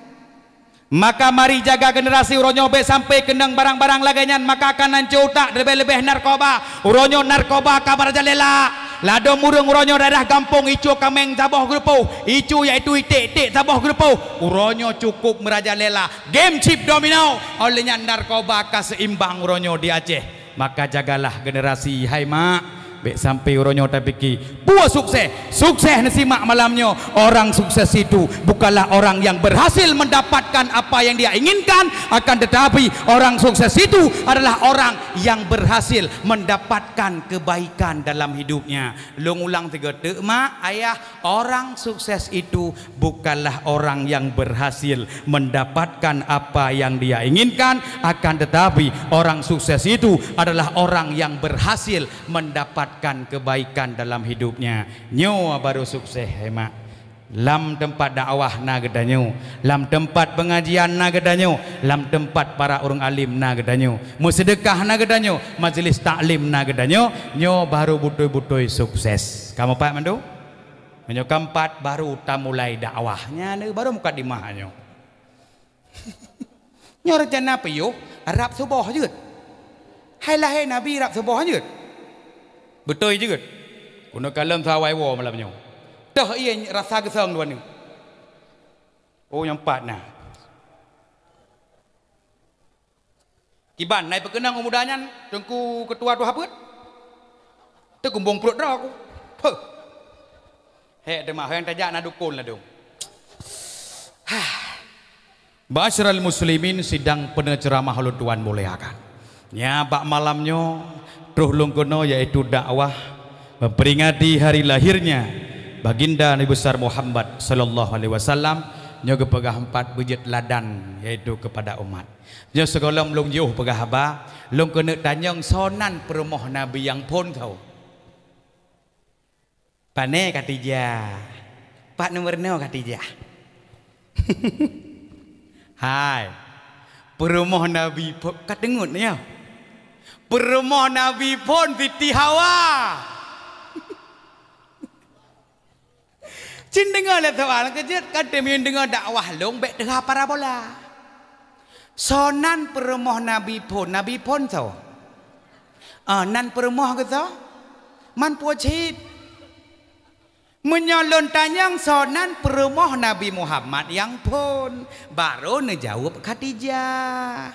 Maka mari jaga generasi uroe nyoe bék sampai keunong barang-barang lagée nyan, maka akan hanco utak, leubeh-leubeh narkoba. Uroe nyoe narkoba ka meurajalela. Ladom ureuëng uroe nyoe daerah gampông icu kaméng saboh geureupoh, icu yaitu iték-iték saboh geureupoh. Uroe nyoe cukup meurajalela. Game chip domino, oleh nyan narkoba ka seimbang uroe nyoe di Aceh. Maka jagalah generasi, hai mak. Bék sampai uroe nyoe tapike, peue sukses? Sukses neusimak malam nyoe. Orang sukses itu bukanlah orang yang berhasil mendapatkan apa yang dia inginkan, akan tetapi orang sukses itu adalah orang yang berhasil mendapatkan kebaikan dalam hidupnya. Lôn ulang sigoe teuk, mak, ayah, orang sukses itu bukanlah orang yang berhasil mendapatkan apa yang dia inginkan, akan tetapi orang sukses itu adalah orang yang berhasil mendapatkan kebaikan dalam hidupnya. Nyoe baru sukses, hai mak. Lam teumpat dakwah na geutanyoe, lam teumpat peungajian na geutanyoe, lam teumpat para ureuëng alim na geutanyoe, meuseudeukah na geutanyoe, majlis taklim na geutanyoe, nyoe baru beutôi-beutôi sukses. Kamoe pat mandum? Meunyoe ka meupat, baru tamulai dakwah. Nyan baru mukadimah nyoe. Nyoe rencana piôh rab suboh jeuet. Hai lahé Nabi rab suboh jeuet. Beutôi jeuet. Keuneuk kalon sawai woe malam nyoe. Teuh ié rasa geusong dua neuk. Oh, nyang pat na. Kiban, na ipeukeunong u muda nyan, Teungku Ketua Tuha Peuet? Teukumbong pruet droe ku. Peuh. Hék teuma, nyang tajak na dukon ladôm. Hah. Ma'asyiral muslimin, sidang peuneuceramah ulôn tuan muliakan. Nya bak malam nyoe, troh lôn keunoe yaitu dakwah memperingati hari lahirnya Baginda Nabi Besar Muhammad sallallahu alaihi wasallam, nyoe geupeugah empat beujeuet ladan, yaitu kepada umat. Nyoe sigohlom lôn jiôh peugah haba, lôn keuneuk tanyong soe nan peurumoh Nabi nyang phon soe? Pane Khadijah? Pat nomor noe Khadijah? Hai, peurumoh Nabi phon, ka teungeut nyoe. Peurumoh Nabi phon Siti Hawa. Cit deungoe lé soal keujeuet, ka teumieng deungoe dakwah lôn bék teuha parabola. Soe nan peurumoh Nabi phon, Nabi phon soe? Ah, nan peurumoh geuh soe? Man po cit. Meunyoe lôn tanyong soe nan peurumoh Nabi Muhammad nyang phon, barô neujaweueb Khadijah.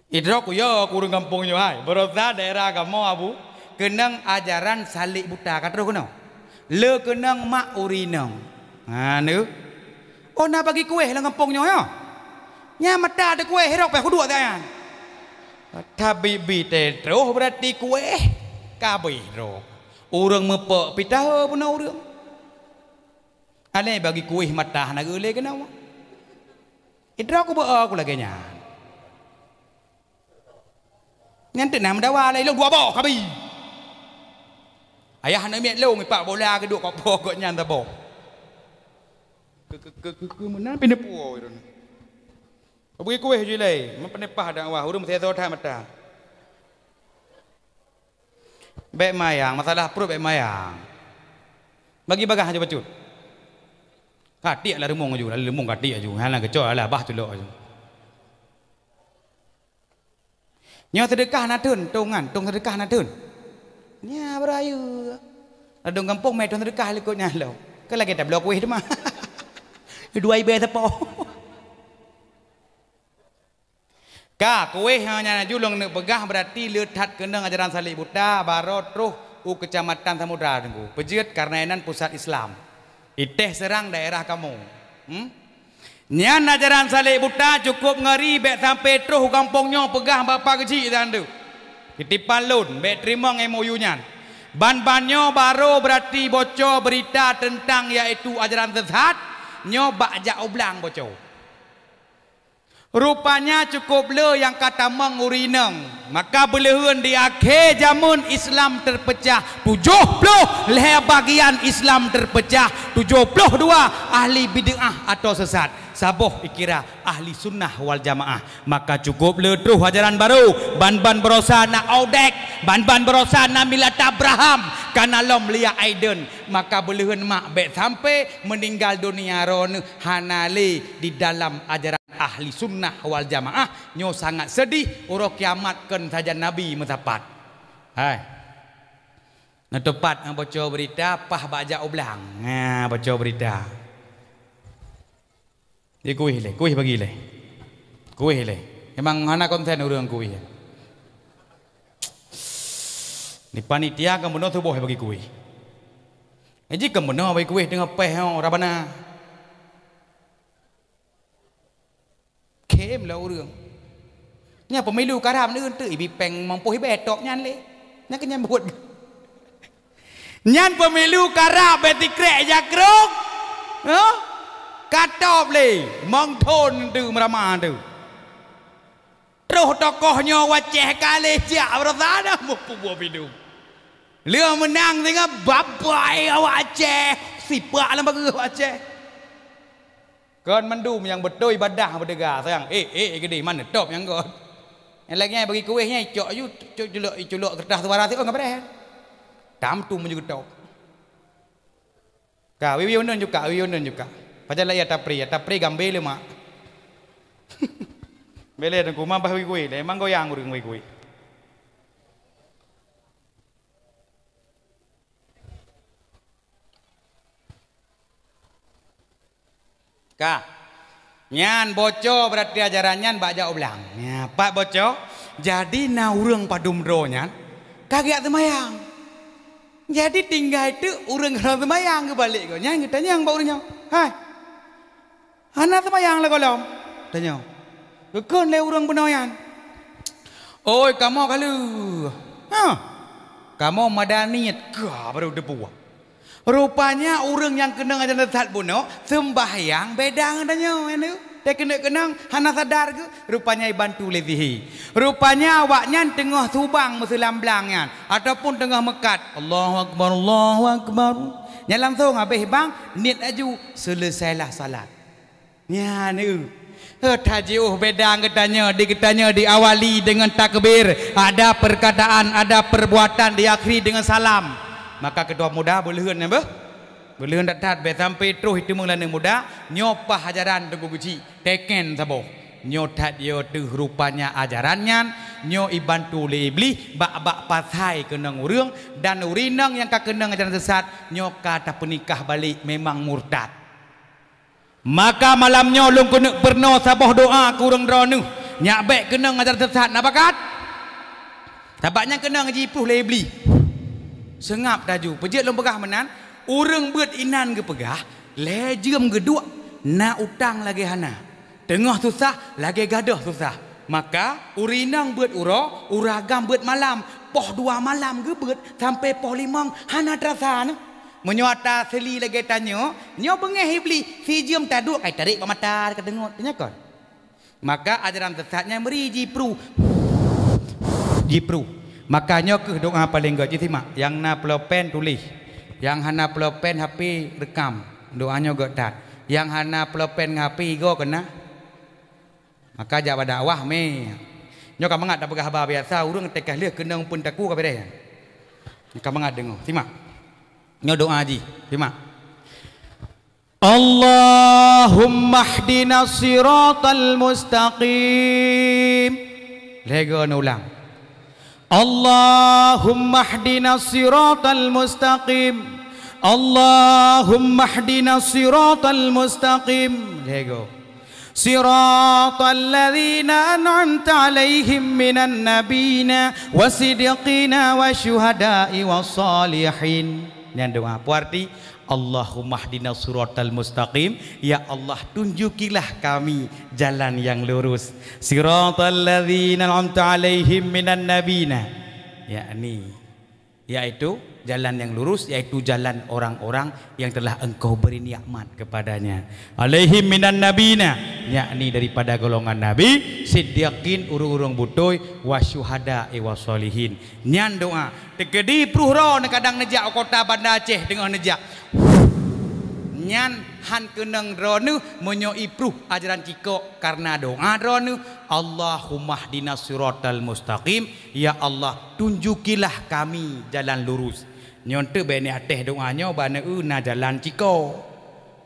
Idroe ku yo ku ureuëng gampông nyoe hai, baroesa daerah kamoe Abu, keunong ajaran salek buta ka troh keunoe. Le keunong mak ureuëng inong. Ha neu. Oh na bagi kueh lam gampông nyoe yo. Nya mata ada kueh herok payah kuduek tanyan. Tabi-bi te troh berarti kueh kabeh droe. Ureuëng meupok pita puna ureuëng. Alai bagi kueh mata hana geulée keunoe. Idroe ku beu ku lagée nyan. Nyan teuk na meudawa lé lôn dua boh kabi. Ayah aneuk miet lôn ipak bola keu duek kok po kok nyan saboh. Keu keu keu keu keu meunan pih neupuwoe droeneuh. Bagi kueh ju ilée, meupeunepah dakwah ureuëng meuseutôt that mata. Bék mayang, masalah pruet bék mayang. Bagi bagah aju bacut. Katiek lah reumong aju, lalu reumong katiek aju. Hana keucok lah bah culok aju. Nyoe seudeukah na theun, tong nyan, tong seudeukah na theun. Nya beurayeue. Ladong gampông mé tong seudeukah likot nyan lom. Keu lagée tabloe kueh teuma. Dua ibe sapo. Ka kueh nyan aju lôn neuk peugah beurati le that keunong ajaran salek buta barô troh u Keucamatan Samudra Teungku. Peujeuet kareuna inan pusat Islam. Itéh seurang daerah kamoe. Hmm? Nyan ajaran salek buta cukup ngeri bék sampai troh u gampông nyoe peugah bapa geuchik dan tu. Kitipan lôn bék teurimong M O U nyan. Ban-ban nyoe barô beurati boco beurita teuntang yaitu ajaran sesat nyoe bak jak u blang boco. Rupanya cukup le nyang ka tamong ureuëng inong, maka beuleuheun di akhé jameun Islam teupeucah, tujoh ploh lhée bagian Islam teupeucah, tujoh ploh dua ahli bid'ah atau sesat, saboh ikira ahli sunnah wal jamaah. Maka cukup le troh ajaran barô, ban-ban baroesa na Audek, ban-ban baroesa na Milat Abraham, kana lom Lia Aiden, maka beuleuheun mak bék sampai meuninggal donya droeneuh hana le di dalam ajaran Ahli Sunnah wal Jamaah nyoe sangat seudih uroe kiamat kon sajan Nabi meusapat. Hai. Neuteupat nyang boco beurita pah bak jak u blang. Nah, boco beurita. Di kuih lé, kuih bagi lé. Kuih lé. Memang hana konsen ureuëng kuih. Di panitia kan bunoe tuboh bagi kuih. Ji kan bunoe bagi kuih teungoh péh nyoe rabana. Khém lom ureuëng. Nyan pemilu karab ni untuk ibi péng mampoh ibe top nyan lé. Nyan keuh nyan buet. Nyan pemilu karab beti krek jakrok. Huh? Katop lé. Mong thon tu meurama tu. Troh tokoh nyoe waceh kaleh jak beurasa dah mupubuh bidung. Leuh meunang singoh babai awak Aceh. Sipak lam bageue awak Aceh. Kon mandum nyang beutôi badah beudeuga sayang, eh eh gede mana top nyang got. Nyang lagée bagi kueh nyang icok aju cok culok iculok kertas suara siôn ngabareh. Tam tu meunyoe geutop. Ka wiwi uneun juga, wiwi uneun juga. Pajan laya tapri, ya tapri gambe le mak. Bele dan kuma bah wiwi le, emang goyang urung wiwi. Ka. Nyan boco berarti ajaran nyan bak jak u blang. Nya, pat boco. Jadi na ureuëng padum droe nyan ka geujak seumayang. Jadi tinggai teuk ureuëng keudroe seumayang geubalek geuh nyan geutanyong bak ureuëng nyoe, "Hai, hana seumayang lé gohlom?" Tanyong. Geukheun lé ureuëng bunoe nyan, "Oi kamoe ka lheueh. Ha, kamoe madaniet ka baru teubuet." Rupanya ureuëng nyang keunong ajaran sesat bunoe seumbahyang beda ngon tanyoe nyan. Teukeunong-keunong hana sadar geuh, rupanya ibantu lé sihé. Rupanya awaknyan teungoh subang meuseulam blang nyan ataupun teungoh meukat, "Allahu akbar, Allahu akbar." Nyan langsung habéh bang, niet aju, seuleusailah salat. Nyan eu. Heuet haji uh beda geutanyoe, di geutanyoe diawali dengan takbir, ada perkataan, ada perbuatan, diakhiri dengan salam. Maka keudroe muda beuleuheun nyan beuh. Beuleuheun that-that bék sampai troh iteumeung laneuk muda, nyoe pah ajaran Teungku Geuchik, teken saboh. Nyoe that yo teuh rupanya ajaran nyan nyoe ibantu lé Iblih bak-bak pasai keunong ureuëng, dan ureuëng inong nyang ka keunong ajaran sesat nyoe ka tapeunikah balek, memang murtad. Maka malam nyoe lôn keuneuk peurunoe saboh doa keu ureuëng droeneuh nyang bék keunong ajaran sesat, na pakat? Sabab nyang keunong jipreh lé Iblih. Seungab taju, peujeuet lôn peugah meunan, ureuëng beuet inan geupeugah, lhée jeuem geuduek, na utang lagée hana. Teungoh susah, lagée gadôh susah. Maka, ureuëng inong beuet uroe, ureuëng agam beuet malam. Poh dua malam geubeuet, sampoe poh limong hana teurasa neuh. Meunyoe ata seuli lagée tanyoe, nyoe beungéh Iblih, sijeuem taduek, ka itarek bak mata, ka teungeut, teunyakon. Maka ajaran sesat nyan meuri jipruh. Jipruh. Maka nyoe kheueh doa paleng gét, jisimak. Nyang na pulpen tuléh. Nyang hana pulpen H P rekam. Doa nyoe gét that. Nyang hana pulpen ngon H P igoe keunan. Maka jak bak dakwah mé. Nyoe ka mangat tapeugah haba biasa, ureuëng teuka lheueh keunong pun taku ka beureh. Nyoe ka mangat deungoe. Simak. Nyoe doa jih. Simak. Allahumma hdina siratal mustaqim. Lhée goe neulang. Allahumma hdina siratal mustaqim. Allahumma hdina siratal mustaqim. Lhée goe. Siratal ladzina an'amta 'alaihim minan nabiyina wasiddiqina wasyuhada'i wassalihin. Nyan doa. Peue arti? Allahumma hdina siratal mustaqim. Ya Allah, tunjukilah kami jalan yang lurus. Siratal ladzina an'amta 'alaihim minan nabiyina. Yakni, yaitu jalan yang lurus, yaitu jalan orang-orang yang telah Engkau beri nikmat kepadanya. 'Alaihim minan nabiyina, yakni daripada golongan nabi, siddiqin, ureuëng-ureuëng beutôi, wasyuhada'i wassalihin. Nyan doa. Teukeudi pruh droeneuh kadang neujak u kota Banda Aceh teungoh neujak. Nyan han keunong droeneuh meunyoe ipruh ajaran cikok, karena doa droeneuh, "Allahumma hdina siratal mustaqim." Ya Allah, tunjukilah kami jalan lurus. Nyoe teuk bék neuateh doa nyoe bak neueu na jalan cikok.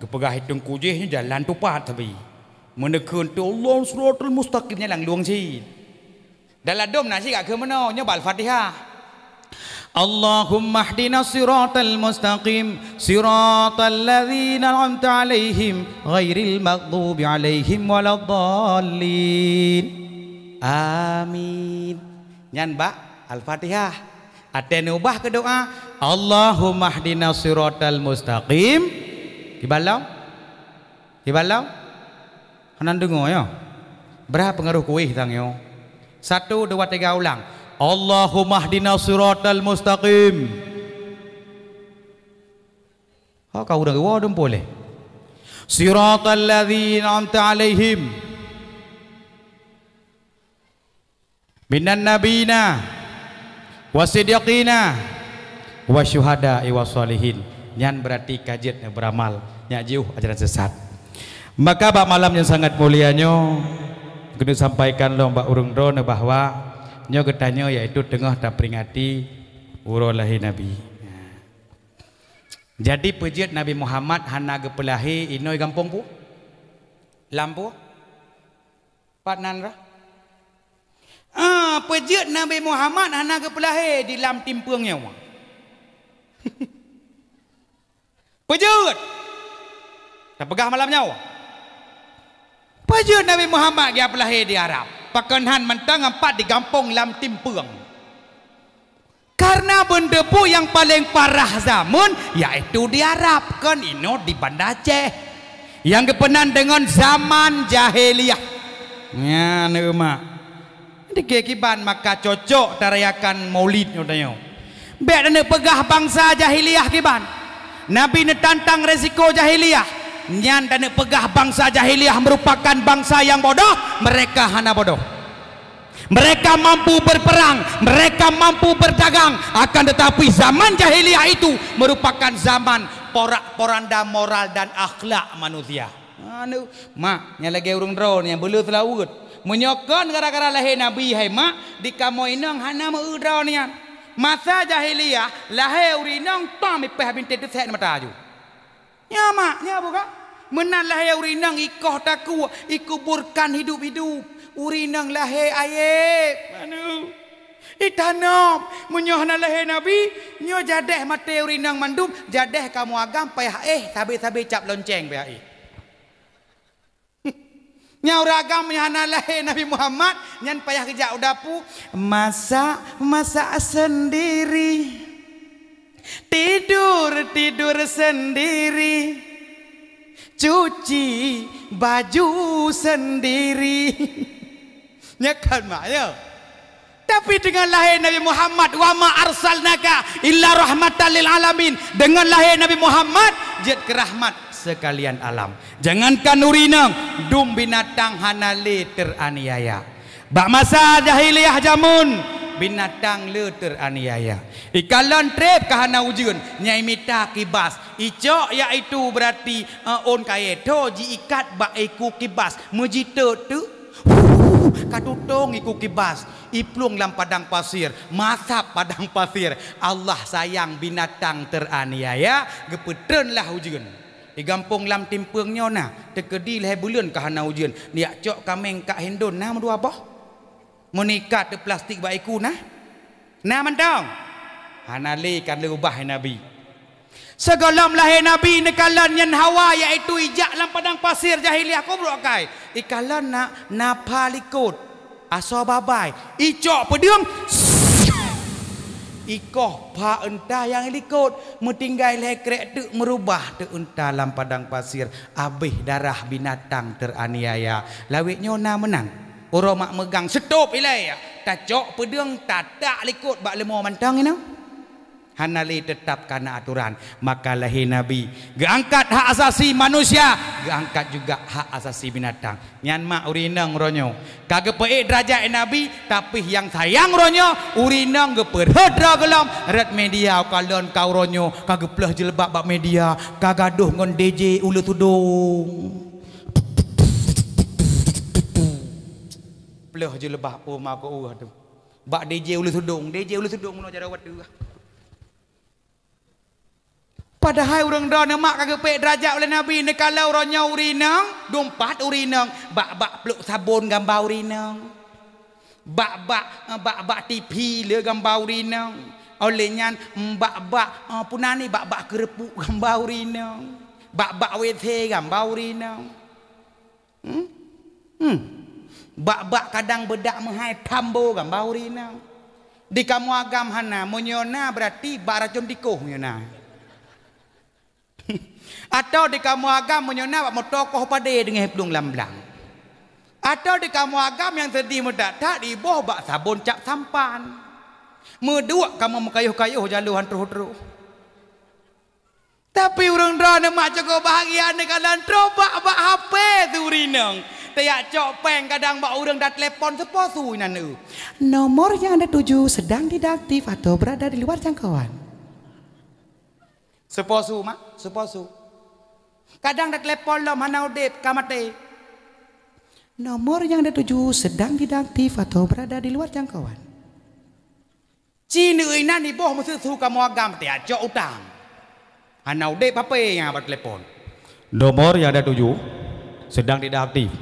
Geupeugah i teungku jih nyoe jalan tupat sabe. Meuneukeuen teu Allah siratal mustaqim nyan lam lueng cit. Dalam dom na cit ka keu meunoe, nyoe bak Al-Fatihah. Allahumma hdina siratal mustaqim, siratal ladzina an'amta 'alaihim, ghairil maghdubi 'alaihim waladdallin. Amin. Nyan bak Al-Fatihah. Ateueh neuubah keu doa, Allahumma hdina siratal mustaqim. Kiban lom? Kiban lom? Hana deungoe, ya? Bra peungaroh kueh tanyoe. Satu, dua, tiga, ulang. Allahumma hdina siratal mustaqim. Ha, ka ureuëng geuwoe dum puléh. Siratal ladzina an'amta 'alaihim minan nabiyina wasiddiqina wasyuhada'i wassalihin. Nyan beurati ka jeuet beramal, nyak jiôh ajaran sesat. Maka bak malam nyang sangat mulia nyoe, keuneuk sampaikan lom bak ureuëng droeneuh bahwa nyoe geutanyoe yaitu teungoh taperingati uroe lahé Nabi. Jadi peujeuet Nabi Muhammad hana geupeulahé inoe gampông pu? Lam pu? Pat nan rah? Ah, peujeuet Nabi Muhammad hana geupeulahé di lam timpeueng nyoe. Peujeuet. Tapeugah malam nyoe. Peujeuet Nabi Muhammad geupeulahé di Arab. Pakon han mantong ampat di gampông lam timpeueng. Karena beundebu nyang paleng parah zaman, yaitu di Arab, kon inoe di Banda Aceh. Nyang geupeunan deungon zaman jahiliyah. Nyan, umat. Dikeu kiban maka cocok tarayakan Maulid nyoe tanyoe. Bék taneuk peugah bansa jahiliyah kiban. Nabi neutantang resiko jahiliyah. Nyan taneuk peugah bansa jahiliyah merupakan bansa nyang bodoh, mereka hana bodoh. Mereka mampu berperang, mereka mampu berdagang, akan tetapi zaman jahiliyah itu merupakan zaman porak-poranda moral dan akhlak manusia. Anu, mak, nyang lagée ureuëng droe nyang beuleueh seulaweuet. Meunyoe kon gara-gara lahé Nabi hai mak, di kamoe inong hana meu-eu droe nyan. Masa jahiliyah, lahé ureuëng inong tom ipeh bintéh teusék mata aju. Nyan mak, nyan bukan? Meunan lahé ureuëng inong ikoh takue, ikuburkan hidup-hidup. Ureuëng inong lahé ayeb. Anu. Ih, tanom, meunyoe hana lahé Nabi, nyoe jadéh maté ureueng inong mandum, jadéh kamoe agam payah éh, sabe-sabe cap lonceng payah éh. Nyan ureueng agam nyang hana lahé Nabi Muhammad, nyan payah geujak u dapu, masak, masak sendiri. Tidur, tidur sendiri. Cuci baju sendiri. Nyan kan mak, ya? Tapi dengan lahé Nabi Muhammad, "Wa ma arsalnaka illa rahmatan lil alamin." Dengan lahé Nabi Muhammad, jeuet keu rahmat sekalian alam. Jangankan ureueng inong, dum binatang hana lé teraniaya. Bak masa jahiliyah jameun, binatang le teraniaya. Ikalon treb ka hana ujeuen, nyang imita kibas. Icok yaitu berarti, eh, ôn kayée tho jiikat bak iku kibas, meujiteuk teuk. Huh, ka tutong iku kibas, iplueng lam padang pasir, masab padang pasir. Allah sayang binatang teraniaya, geupeutreun lah ujeuen. Di gampông lam timpeueng nyoe na, teukeudi lhée buleuen ka hana ujeuen, neujak cok kaméng kak hindon na meudua boh. Meunikat teuplastik bak iku na? Na mantong? Hana lé ka lheueh ubah Nabi. Sigohlom lahé Nabi neukalon nyan hawa, yaitu ijak lam padang pasir jahiliyah kubrok kai. Ikalon na, na pha likot. Asoe babai, icok peudeueng, ikoh pha unta nyang likot, meutinggai lhée krek teuk meurubah teuk unta lam padang pasir, abéh darah binatang teraniaya. Lawét nyoe na meunan. Uroe mak meugang seutôb ilée, tacok peudeueng, tatak likot bak leumô mantong inoe. Hana lé, teutap ka na atoran. Maka lahé Nabi, geuangkat hak asasi manusia, geuangkat juga hak asasi binatang. Nyan mak ureueng inong uroe nyoe ka geupeuék deurajat Nabi, tapi nyang sayang uroe nyoe ureueng inong geupeurhot droe gohlom rot media. Kalon ka uroe nyoe ka geuplôh jilbab bak media, ka gadôh ngon D J uleue tudong. Plôh jilbab, oh, mako ueh tu. Bak D J uleue tudong, D J uleue tudong meunoe jaroe watèe. Padahai ureueng droeneuh mak ka geupeuék deurajat ulèh Nabi, neukalon uroe nyoe ureueng inong, dum pat ureueng inong, bak-bak pluek sabon gamba ureueng inong. Bak-bak, eh, bak-bak T V le gamba ureueng inong. Óh lheueh nyan, bak-bak, eh, peue nan nyan, bak-bak keureupuk gamba ureueng inong. Bak-bak W C gamba ureueng inong. Hmm? Hmm. Bak-bak kadang beudak meuhai tambo gamba ureueng inong. Di kamoe agam hana, meunyoe na berarti bak racun tikoh meunyoe na. Atau di kamoe agam meunyoe na bak moto koh padé deungon plueng lam blang. Atau di kamoe agam nyang seudeh meudak-dak diboh bak sabon cap sampan. Meuduek kamoe meukayoh-kayoh jaloe han troh-troh. Tapi ureueng droeneuh mak cukôp bahagia neukalon trok bak-bak H P si ureueng inong. Tajak cok péng kadang bak ureueng tatelepon, "Soe po su nyan, eu?" "Nomor yang Anda tuju sedang tidak aktif atau berada di luar jangkauan." "Soe po su, mak? Soe po su?" Kadang tatelepon lom hana udép, ka maté. "Nomor yang Anda tuju sedang tidak aktif atau berada di luar jangkauan." Ci neuinan iboh meuseu su kamoe agam tajak cok utang. Hana udép H P nyang bak telepon. "Nomor yang Anda tuju sedang tidak aktif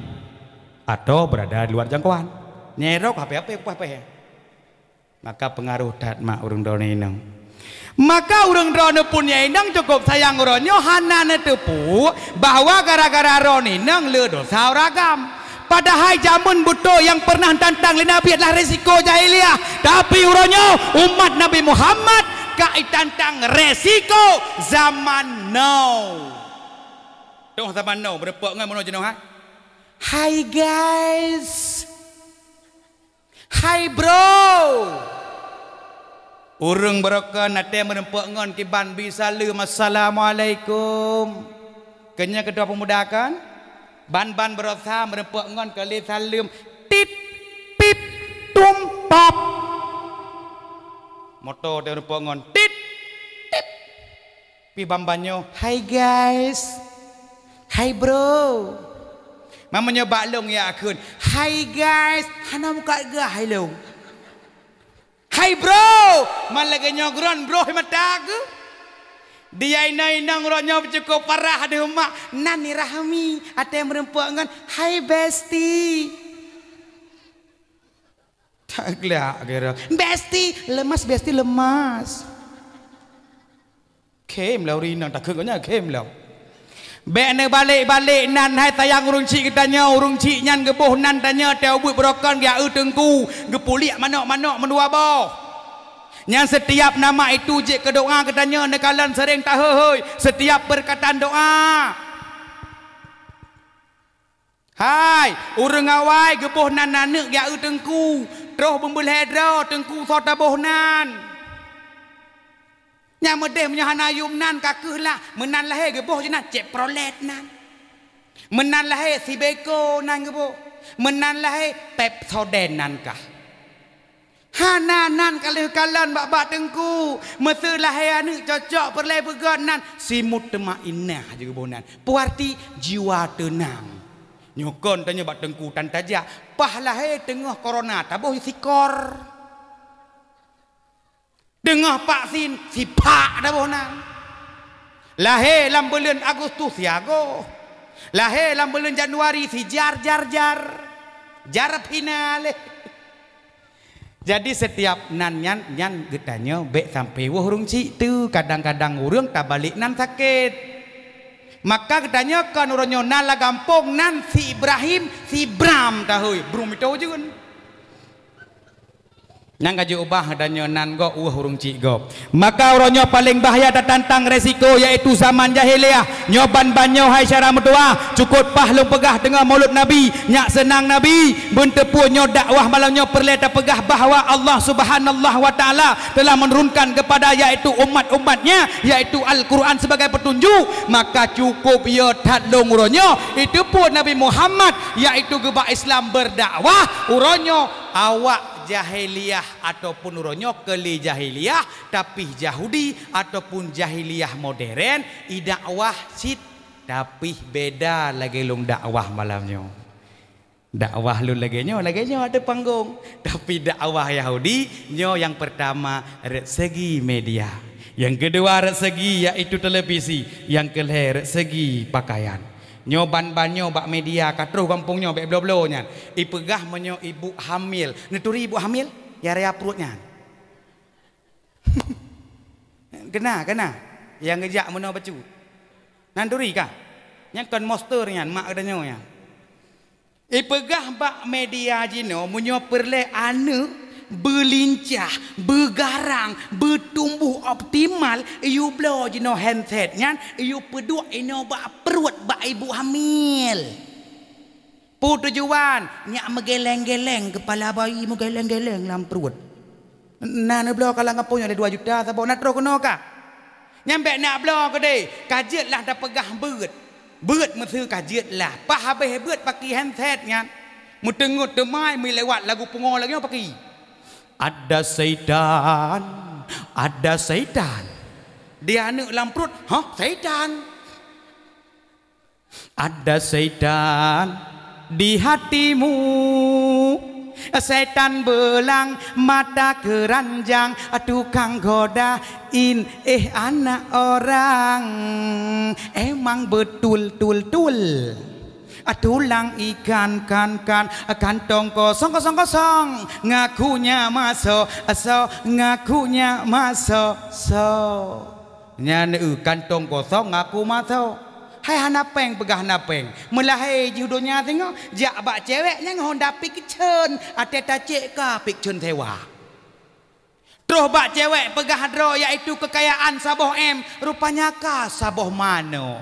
atau berada di luar jangkauan." Nyerok H P-H P kupaih-paih. Maka peungaroh that mak ureueng droeneuh inong. Maka ureueng droeneuh pun nyang inong cukôp sayang uroe nyoe hana neuteupeue bahwa gara-gara droeneuh inong le dosa ureueng agam. Padahai jameun beutôi nyang pernah tantang lé Nabi adalah resiko jahiliyah. Tapi uroe nyoe umat Nabi Muhammad ka itantang resiko zaman now. Toh zaman now, beureumpok ngon meunoe jinoe, ha? "Hai guys. Hai bro." Ureueng beurokon até meureumpok ngon kiban bi saleuem, "Assalamualaikum." Keunyoe keutua peumuda kan? Ban-ban beurasa meureumpok ngon kali saleuem, "Tit, pip, tum, pap." Moto teuh meureumpok ngon, "Tit, tip." Pih ban-ban nyoe, "Hai guys. Hai bro." Meunyoe bak lôn ya kheun, "Hai guys." Hana muka gah hai lôn. "Hai bro." Man lagèe nyoe gron broh mata keuh. Di inong-inong uroe nyoe cukôp parah deuh mak. Nan ni Rahmi, até meureumpok ngon, "Hai bestie." Tak glak kira. Besti lemas, besti lemas. Khém lah ureueng inong takheun gobnyan khém lah. Bèk neubalek-balek nan hai sayang ureueng chik geutanyoe, ureueng chik nyan geuboh nan tanyoe teuh ubeut beurokon geujak eu teungku, geupuliek manok-manok meudua boh. Nyan setiap nama itu jeuet keu doa geutanyoe neukalon seuréng tahôi-hôi setiap peurkataan doa. Hai, ureueng awai geuboh nan aneuk geujak eu teungku, troh beumbeulhèe droe teungku soe taboh nan. Nyang meudeh meunyoe hana yum nan ka keuh lah, meunan lahé geuboh jih nan Chevrolet nan. Meunan lahé Iveco nan geuboh. Meunan lahé Pepsodent nan kah. Hana nan ka lheueh kalon bak-bak teungku. Meuseu lahé aneuk cocok peureulèe beugöt nan si mutmainnah jih geuboh nan. Peue arti jiwa teunang. Nyoe kon tanyoe bak teungku tan tajak. Paih lahé teungoh corona taboh sikor. Teungoh vaksin sipak taboh nan. Lahé lam buleuen Agustus siagoe. Lahé lam buleuen Januari sijar-jar-jar. Jar final. Jadi setiap nan nyan, nyan geutanyoe bèk sampai woh ureueng chik tu, kadang-kadang ureueng tabalek nan sakét. Maka geutanyoe kon uroe nyoe nan lam gampông nan si Ibrahim, si Bram tahôi, brum itu jeuen. Nyang ka jiubah geutanyoe nan gob woh ureueng chik gob. Maka uroe nyoe paleng bahaya tatantang resiko yaitu zaman jahiliyah. Nyoe ban-ban nyoe hai syedara meutuah, cukop paih lôn peugah teungoh Maulud Nabi, nyak seunang Nabi, beunteupue nyoe dakwah malam nyoe peureulèe tapeugah bahwa Allah Subhanahu wa Taala telah menurunkan kepada yaitu umat-umatnya yaitu Al-Quran sebagai petunjuk, maka cukop yo that lôn uroe nyoe, iteupue Nabi Muhammad yaitu geuba Islam berdakwah, uroe nyoe awak jahiliyah ataupun uroe nyoe keu lé jahiliyah, tapi Yahudi ataupun jahiliyah modern, idakwah cit, tapi beda lagèe lôn dakwah malam nyoe. Dakwah lôn lagèe nyoe, lagèe nyoe ateueh panggong. Tapi dakwah Yahudi nyoe nyang pertama rot segi media. Nyang keudua rot segi yaitu televisi, nyang keulhèe rot segi pakaian. Nyoe ban-ban nyoe bak media ka troh gampông nyoe bèk bloe-bloe nyan. Ipeugah meunyoe ibu hamil. Neuturi ibu hamil? Nyang raya pruet nyan. Kena, kena. Nyang geujak meunoe bacut. Nan turi kah? Nyang kon monster nyan, mak geutanyoe nyan. Ipeugah bak media jinoe, meunyoe peureulèe aneuk beulincah, beugarang, beutumbuh optimal, iyue bloe jinoe handset nyan, iyue peuduek inoe bak pruet bak ibu hamil. Peue tujuan? Nyak meugeleng-geleng, keupala bayi meugeleng-geleng lam pruet. Na neubloe ka lam gampông nyoe lé dua juta saboh, na troh keunoe ka. Nyan bèk neubloe keudéh, ka jeuet lah tapeugah beuet. Beuet meuseu ka jeuet lah. Paih habéh beuet paki handset nyan. Meuteungeut teumai meulewat lagu pungo lagèe nyoe paki. Ada setan, ada setan. Di aneuk lam pruet, hah, setan. Ada setan di hatimu, setan belang mata keranjang, tukang godain, eh, anak orang. Emang betul, tul, tul. Tulang ikan, kan, kan, kantong kosong, kosong, kosong. Ngakunya masuk, so, ngakunya masuk, so. Nyan, eu, kantong kosong ngaku masok. Hai hana péng peugah hana péng. Meulahé jih donya singoh, jak bak cewek nyang Honda Vixion, até tacek ka Vixion sewa. Troh bak cewek peugah droe yaitu kekayaan saboh M, rupanya ka saboh manok.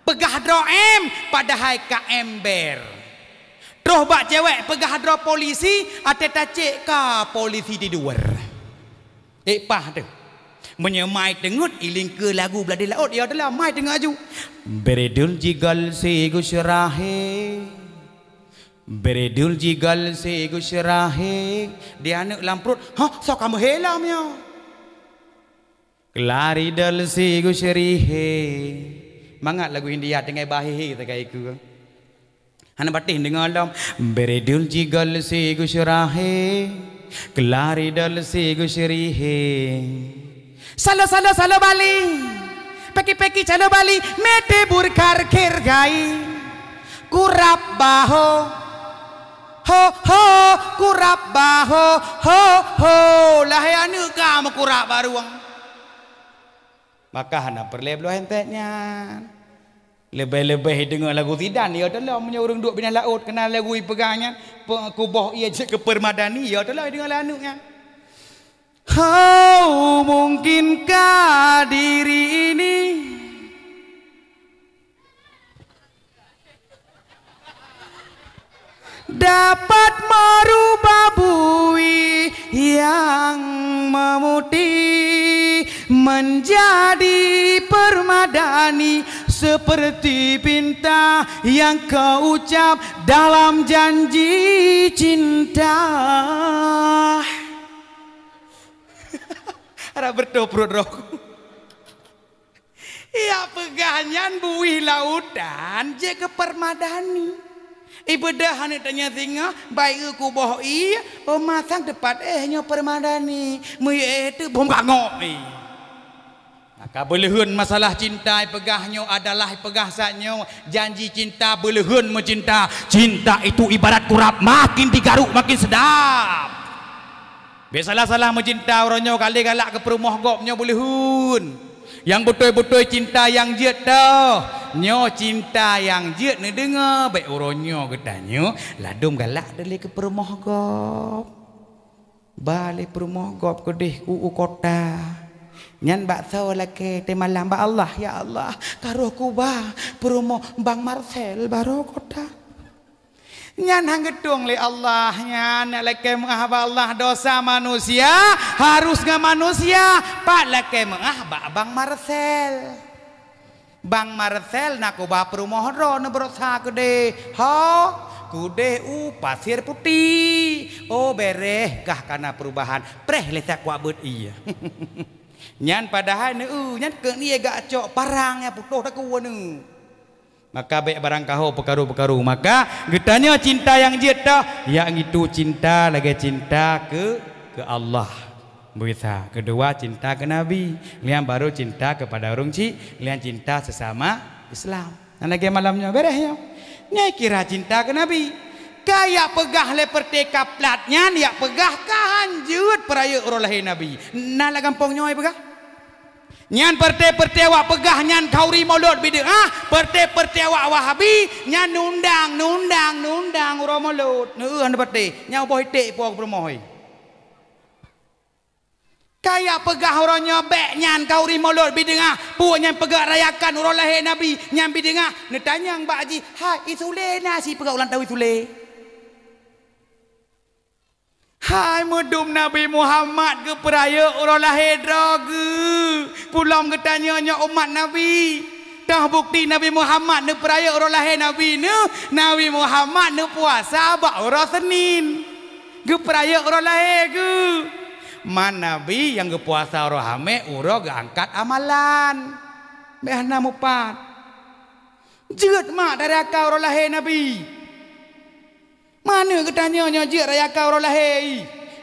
Peugah droe M, padahai ka ember. Troh bak cewek peugah droe polisi, até tacek ka polisi tidur. Ék paih teuh. Meunyoe mai teungeut, ilingkeue lagu Bladé Laôt, ya teulah mai teungeut aju. Beredul jigol si Gus Rahé. Beredul jigol si Gus Rahé. Di aneuk lam pruet, hah, soe ka meuhé lom nyoe? Kelari dol si Gus Rihé. Mangat lagu India tinggai bahihi teuka iku. Hana patéh deungoe lom. Beredul jigol si Gus Rahé, kelari dol si Gus Rihé. Salo, salo, salo Bali. Peki, peki, salo Bali. Mete burkar kher gai. Kurap baho. Ho, ho, kurab ba ho, ho, ho. Lahé aneuk ka meukurab bak rueng. Maka hana peureulée bloe handset nyan. Leubeh-leubeh deungoe lagu Zidane, ya teulah, meunyoe ureuëng duek binah laôt, keunan lagu ipeugah nyan, pe-, kuboh ié jeuet keu Permadani, ya teulah deungoe lé aneuk nyan. Hau, mungkinkah diri ini dapat merubah bui yang memutih menjadi permadani, seperti pinta yang kau ucap dalam janji cinta. Ada berdoa perut rohku. Yak peugah nyan bui lautan jeuet keu Permadani. Ibeudôh aneuk tanyoe singoh, baik eu kuboh ié, oh masang teupat éh nyoe Permadani. Meuié éh teuk bom kangok ié. Maka beuleuheun masalah cinta ipeugah nyoe adalah ipeugah saat nyoe janji cinta beuleuheun meucinta. Cinta itu ibarat kurab makin digaruk makin sedap. Bék salah-salah meucinta uroe nyoe ka lé galak keu peurumoh gob nyoe beuleuheun. Nyang beutôi-beutôi cinta nyang jeuet toh. Nyoe cinta nyang jeuet neudeungoe bék uroe nyoe geutanyoe ladôm galak deuh lé keu peurumoh gob. Ba lé peurumoh gob keudeh u, u kota. Nyan bak soe lakée teumalam bak Allah, "Ya Allah, ka roh kuba peurumoh Bang Marcel barô kota." Nyan han geutueng lé Allah, nyan nyang lakée meuáh bak Allah, dosa manusia harus ngon manusia, pat lakée meuáh bak Bang Marcel. Bang Marcel na kuba peurumoh droe neubeuroksa keudeh, ho, keudeh u Pasir Putih. Oh, beureh kah kana peurubahan, preh lé that kuak beuet ié. Nyan padahai neu, nyan keu nie gak cok parang nyang putôh takue neu. Maka bék barangkaho peukaru-peukaru. Maka geutanyoe cinta nyang jeuet toh, yak ngitu cinta lagée cinta keu, keu Allah. Beurisa, keudua cinta keu Nabi, liang baru cinta keupada ureuëng chik, liang cinta sesama Islam. Nah, lagée malam nyoe beureh nyoe. Nyoe kira cinta keu Nabi. Ka yak peugah lé peureuté kaplat nyan, yak peugah ka han jeuet peurayeuk uroe lahé Nabi. Na lam gampông nyoe peugah. Nyan peureuté-peureuté awak peugah nyan khauri mulod bid'ah, peureuté-peureuté awak Wahabi nyan nundang, nundang, nundang uroe mulod. Neueu han peureuté, nyan boh iték po peurumoh. Ka yak peugah uroe nyoe bék nyan khauri mulod bid'ah, peue nyang peugah rayakan uroe lahé Nabi nyan bid'ah. Neutanyong bak jih, "Hai, i Sule na si peugah ulang tahun i Sule?" Hai meudum Nabi Muhammad geupeurayeuk uroe lahé droe geuh. Peulom geutanyoe nyoe umat Nabi. Toh bukeuti Nabi Muhammad neupeurayeuk uroe lahé Nabi neuh, Nabi Muhammad neupuasa bak uroe Seunin. Geupeurayeuk uroe lahé geuh. Man Nabi nyang geupuasa uroe Hamé uroe geuangkat amalan. Bék hana mupat. Jeuet mak dari aka uroe lahé Nabi. Meunan geutanyoe nyoe jeuet rayakan uroe lahé.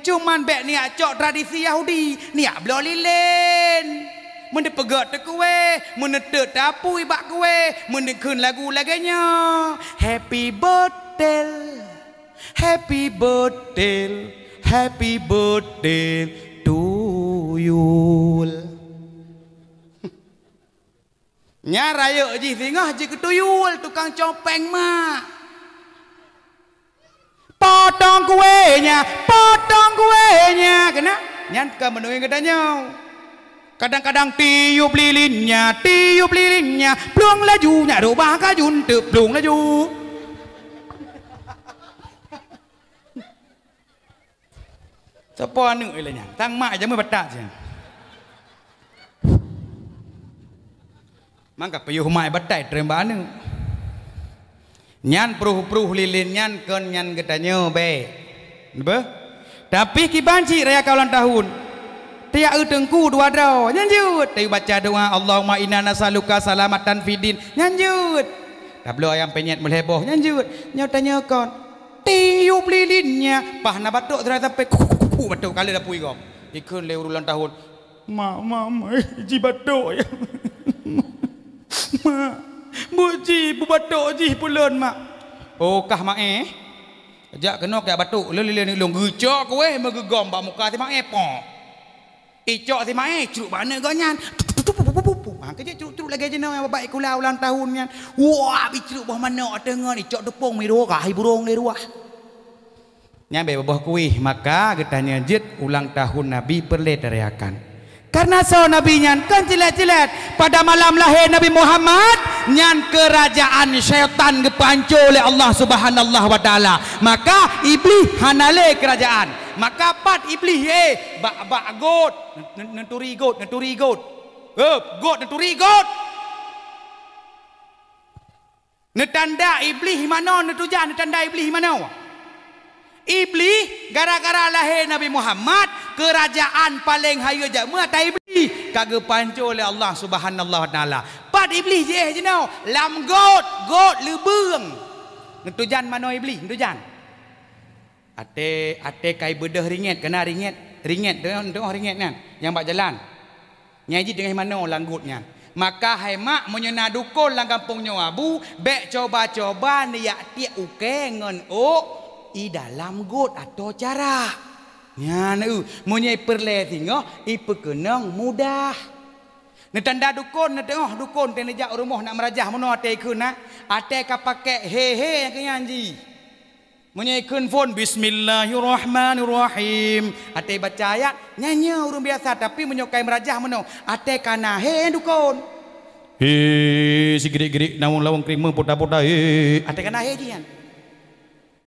Cuman bék niyak cok tradisi Yahudi, niyak bloe lilén. Meuneupeugét teukuwéh, meuneuteuk tapui bak kuwéh, meuneukeuen lagu lagée nyoe, "Happy birthday, happy birthday, happy birthday to you." Nyan rayeuk jih singoh jikeutuyul tukang copéng mak. "Potong kuenya, potong kuenya," keunan. Nyan ka meunurot geutanyoe. Kadang-kadang tiup lilinnya, tiup lilinnya, plueng laju nyak rubah kajun teuk plueng laju. Soe po aneuk ilée nyan? Sang mak jameun batat sian. Mangka piôh mak batat treun bak aneuk. Nyan pruh-pruh lilin nyan kon nyan geutanyoe bék. Beuh? Tapi kiban cit rayakan ulang tahun. Tiak eu teungku dua droe, nyan jeuet. Tapi baca doa, "Allahumma inna nas'aluka salamatan fid din," nyan jeuet. Tabloe ayam penyet meulhèe boh, nyan jeuet. Nyoe tanyoe kon. Tiup lilinnya, paih na batok teurai sampai kuku-kuku batok kali lapui gob. Ikheun lé ureueng ulang tahun, "Mak, mak, mak, eh, ji batok ya. Mak, buet ji beubatok jih peulon, Mak." "Oh, kah, Mak, eh? Jak keunoe keu batuk, lé lé lé lôn geucok kuéh meugeugom bak muka si Maé, pok. Icok si Maé, cruk bak aneuk geuh nyan. Ha, keuh jeuet cruk-cruk lagèe jinoe nyang bak sikula ulang tahun nyan. Wah, bicruk boh manok ateueh ngon icok teupông miroe ka hai burông lé ruah. Nyan bèk boh kuéh, maka geutanyoe jeuet ulang tahun Nabi peureulèe tarayakan. Karena soe Nabi nyan? Kon cilet-cilet. Pada malam lahé Nabi Muhammad, nyan keurajaan syaitan geupeuhanco lé Allah Subhanallahi wa Ta'ala. Maka Iblih hana lé keurajaan. Maka pat Iblih, eh, bak, bak gôt, n-, n-, neuturi gôt, neuturi gôt. Heup, gôt, neuturi gôt. Neutanda Iblih manoe, neutujan neutanda Iblih manoe. Iblih, gara-gara lahé Nabi Muhammad, keurajaan paleng hayeue jak meuat Iblih ka geupanco lé Allah Subhanallahi wa Ta'ala. Pat Iblih jiéh jinoe? Lam gôt, gôt leubeueng. Neutujan manoe Iblih, neutujan. Até, até kai beudôh ringèt, kana ringèt, ringèt, teuh, teuh ringèt nyan, nyang bak jalan. Nyan jih teungoh manoe lam gôt nyan. Maka hai mak, meunyoe na dukon lam gampông nyoe Abu, bèk coba-coba neujak tiek ukèe ngon ôk i dalam gôt atau carak. Nyan eu, meunyoe peureulèe singoh, ipeukeunong mudah. Neutanda dukon, neuteu'oh dukon, teuh neujak u rumoh nak meurajah, meunoe até ikheun na, até ka pakèk he-he nyang keu nyan jih. Meunyoe ikheun phôn, "Bismillahirrahmanirrahim." Até baca ayat, nyan nyoe ureueng biasa, tapi meunyoe kai meurajah meunoe, até ka na he dukon. He, sigrik-grik, nawong-lawong, krimeuh, puta-puta, he. Até ka na he jih nyan.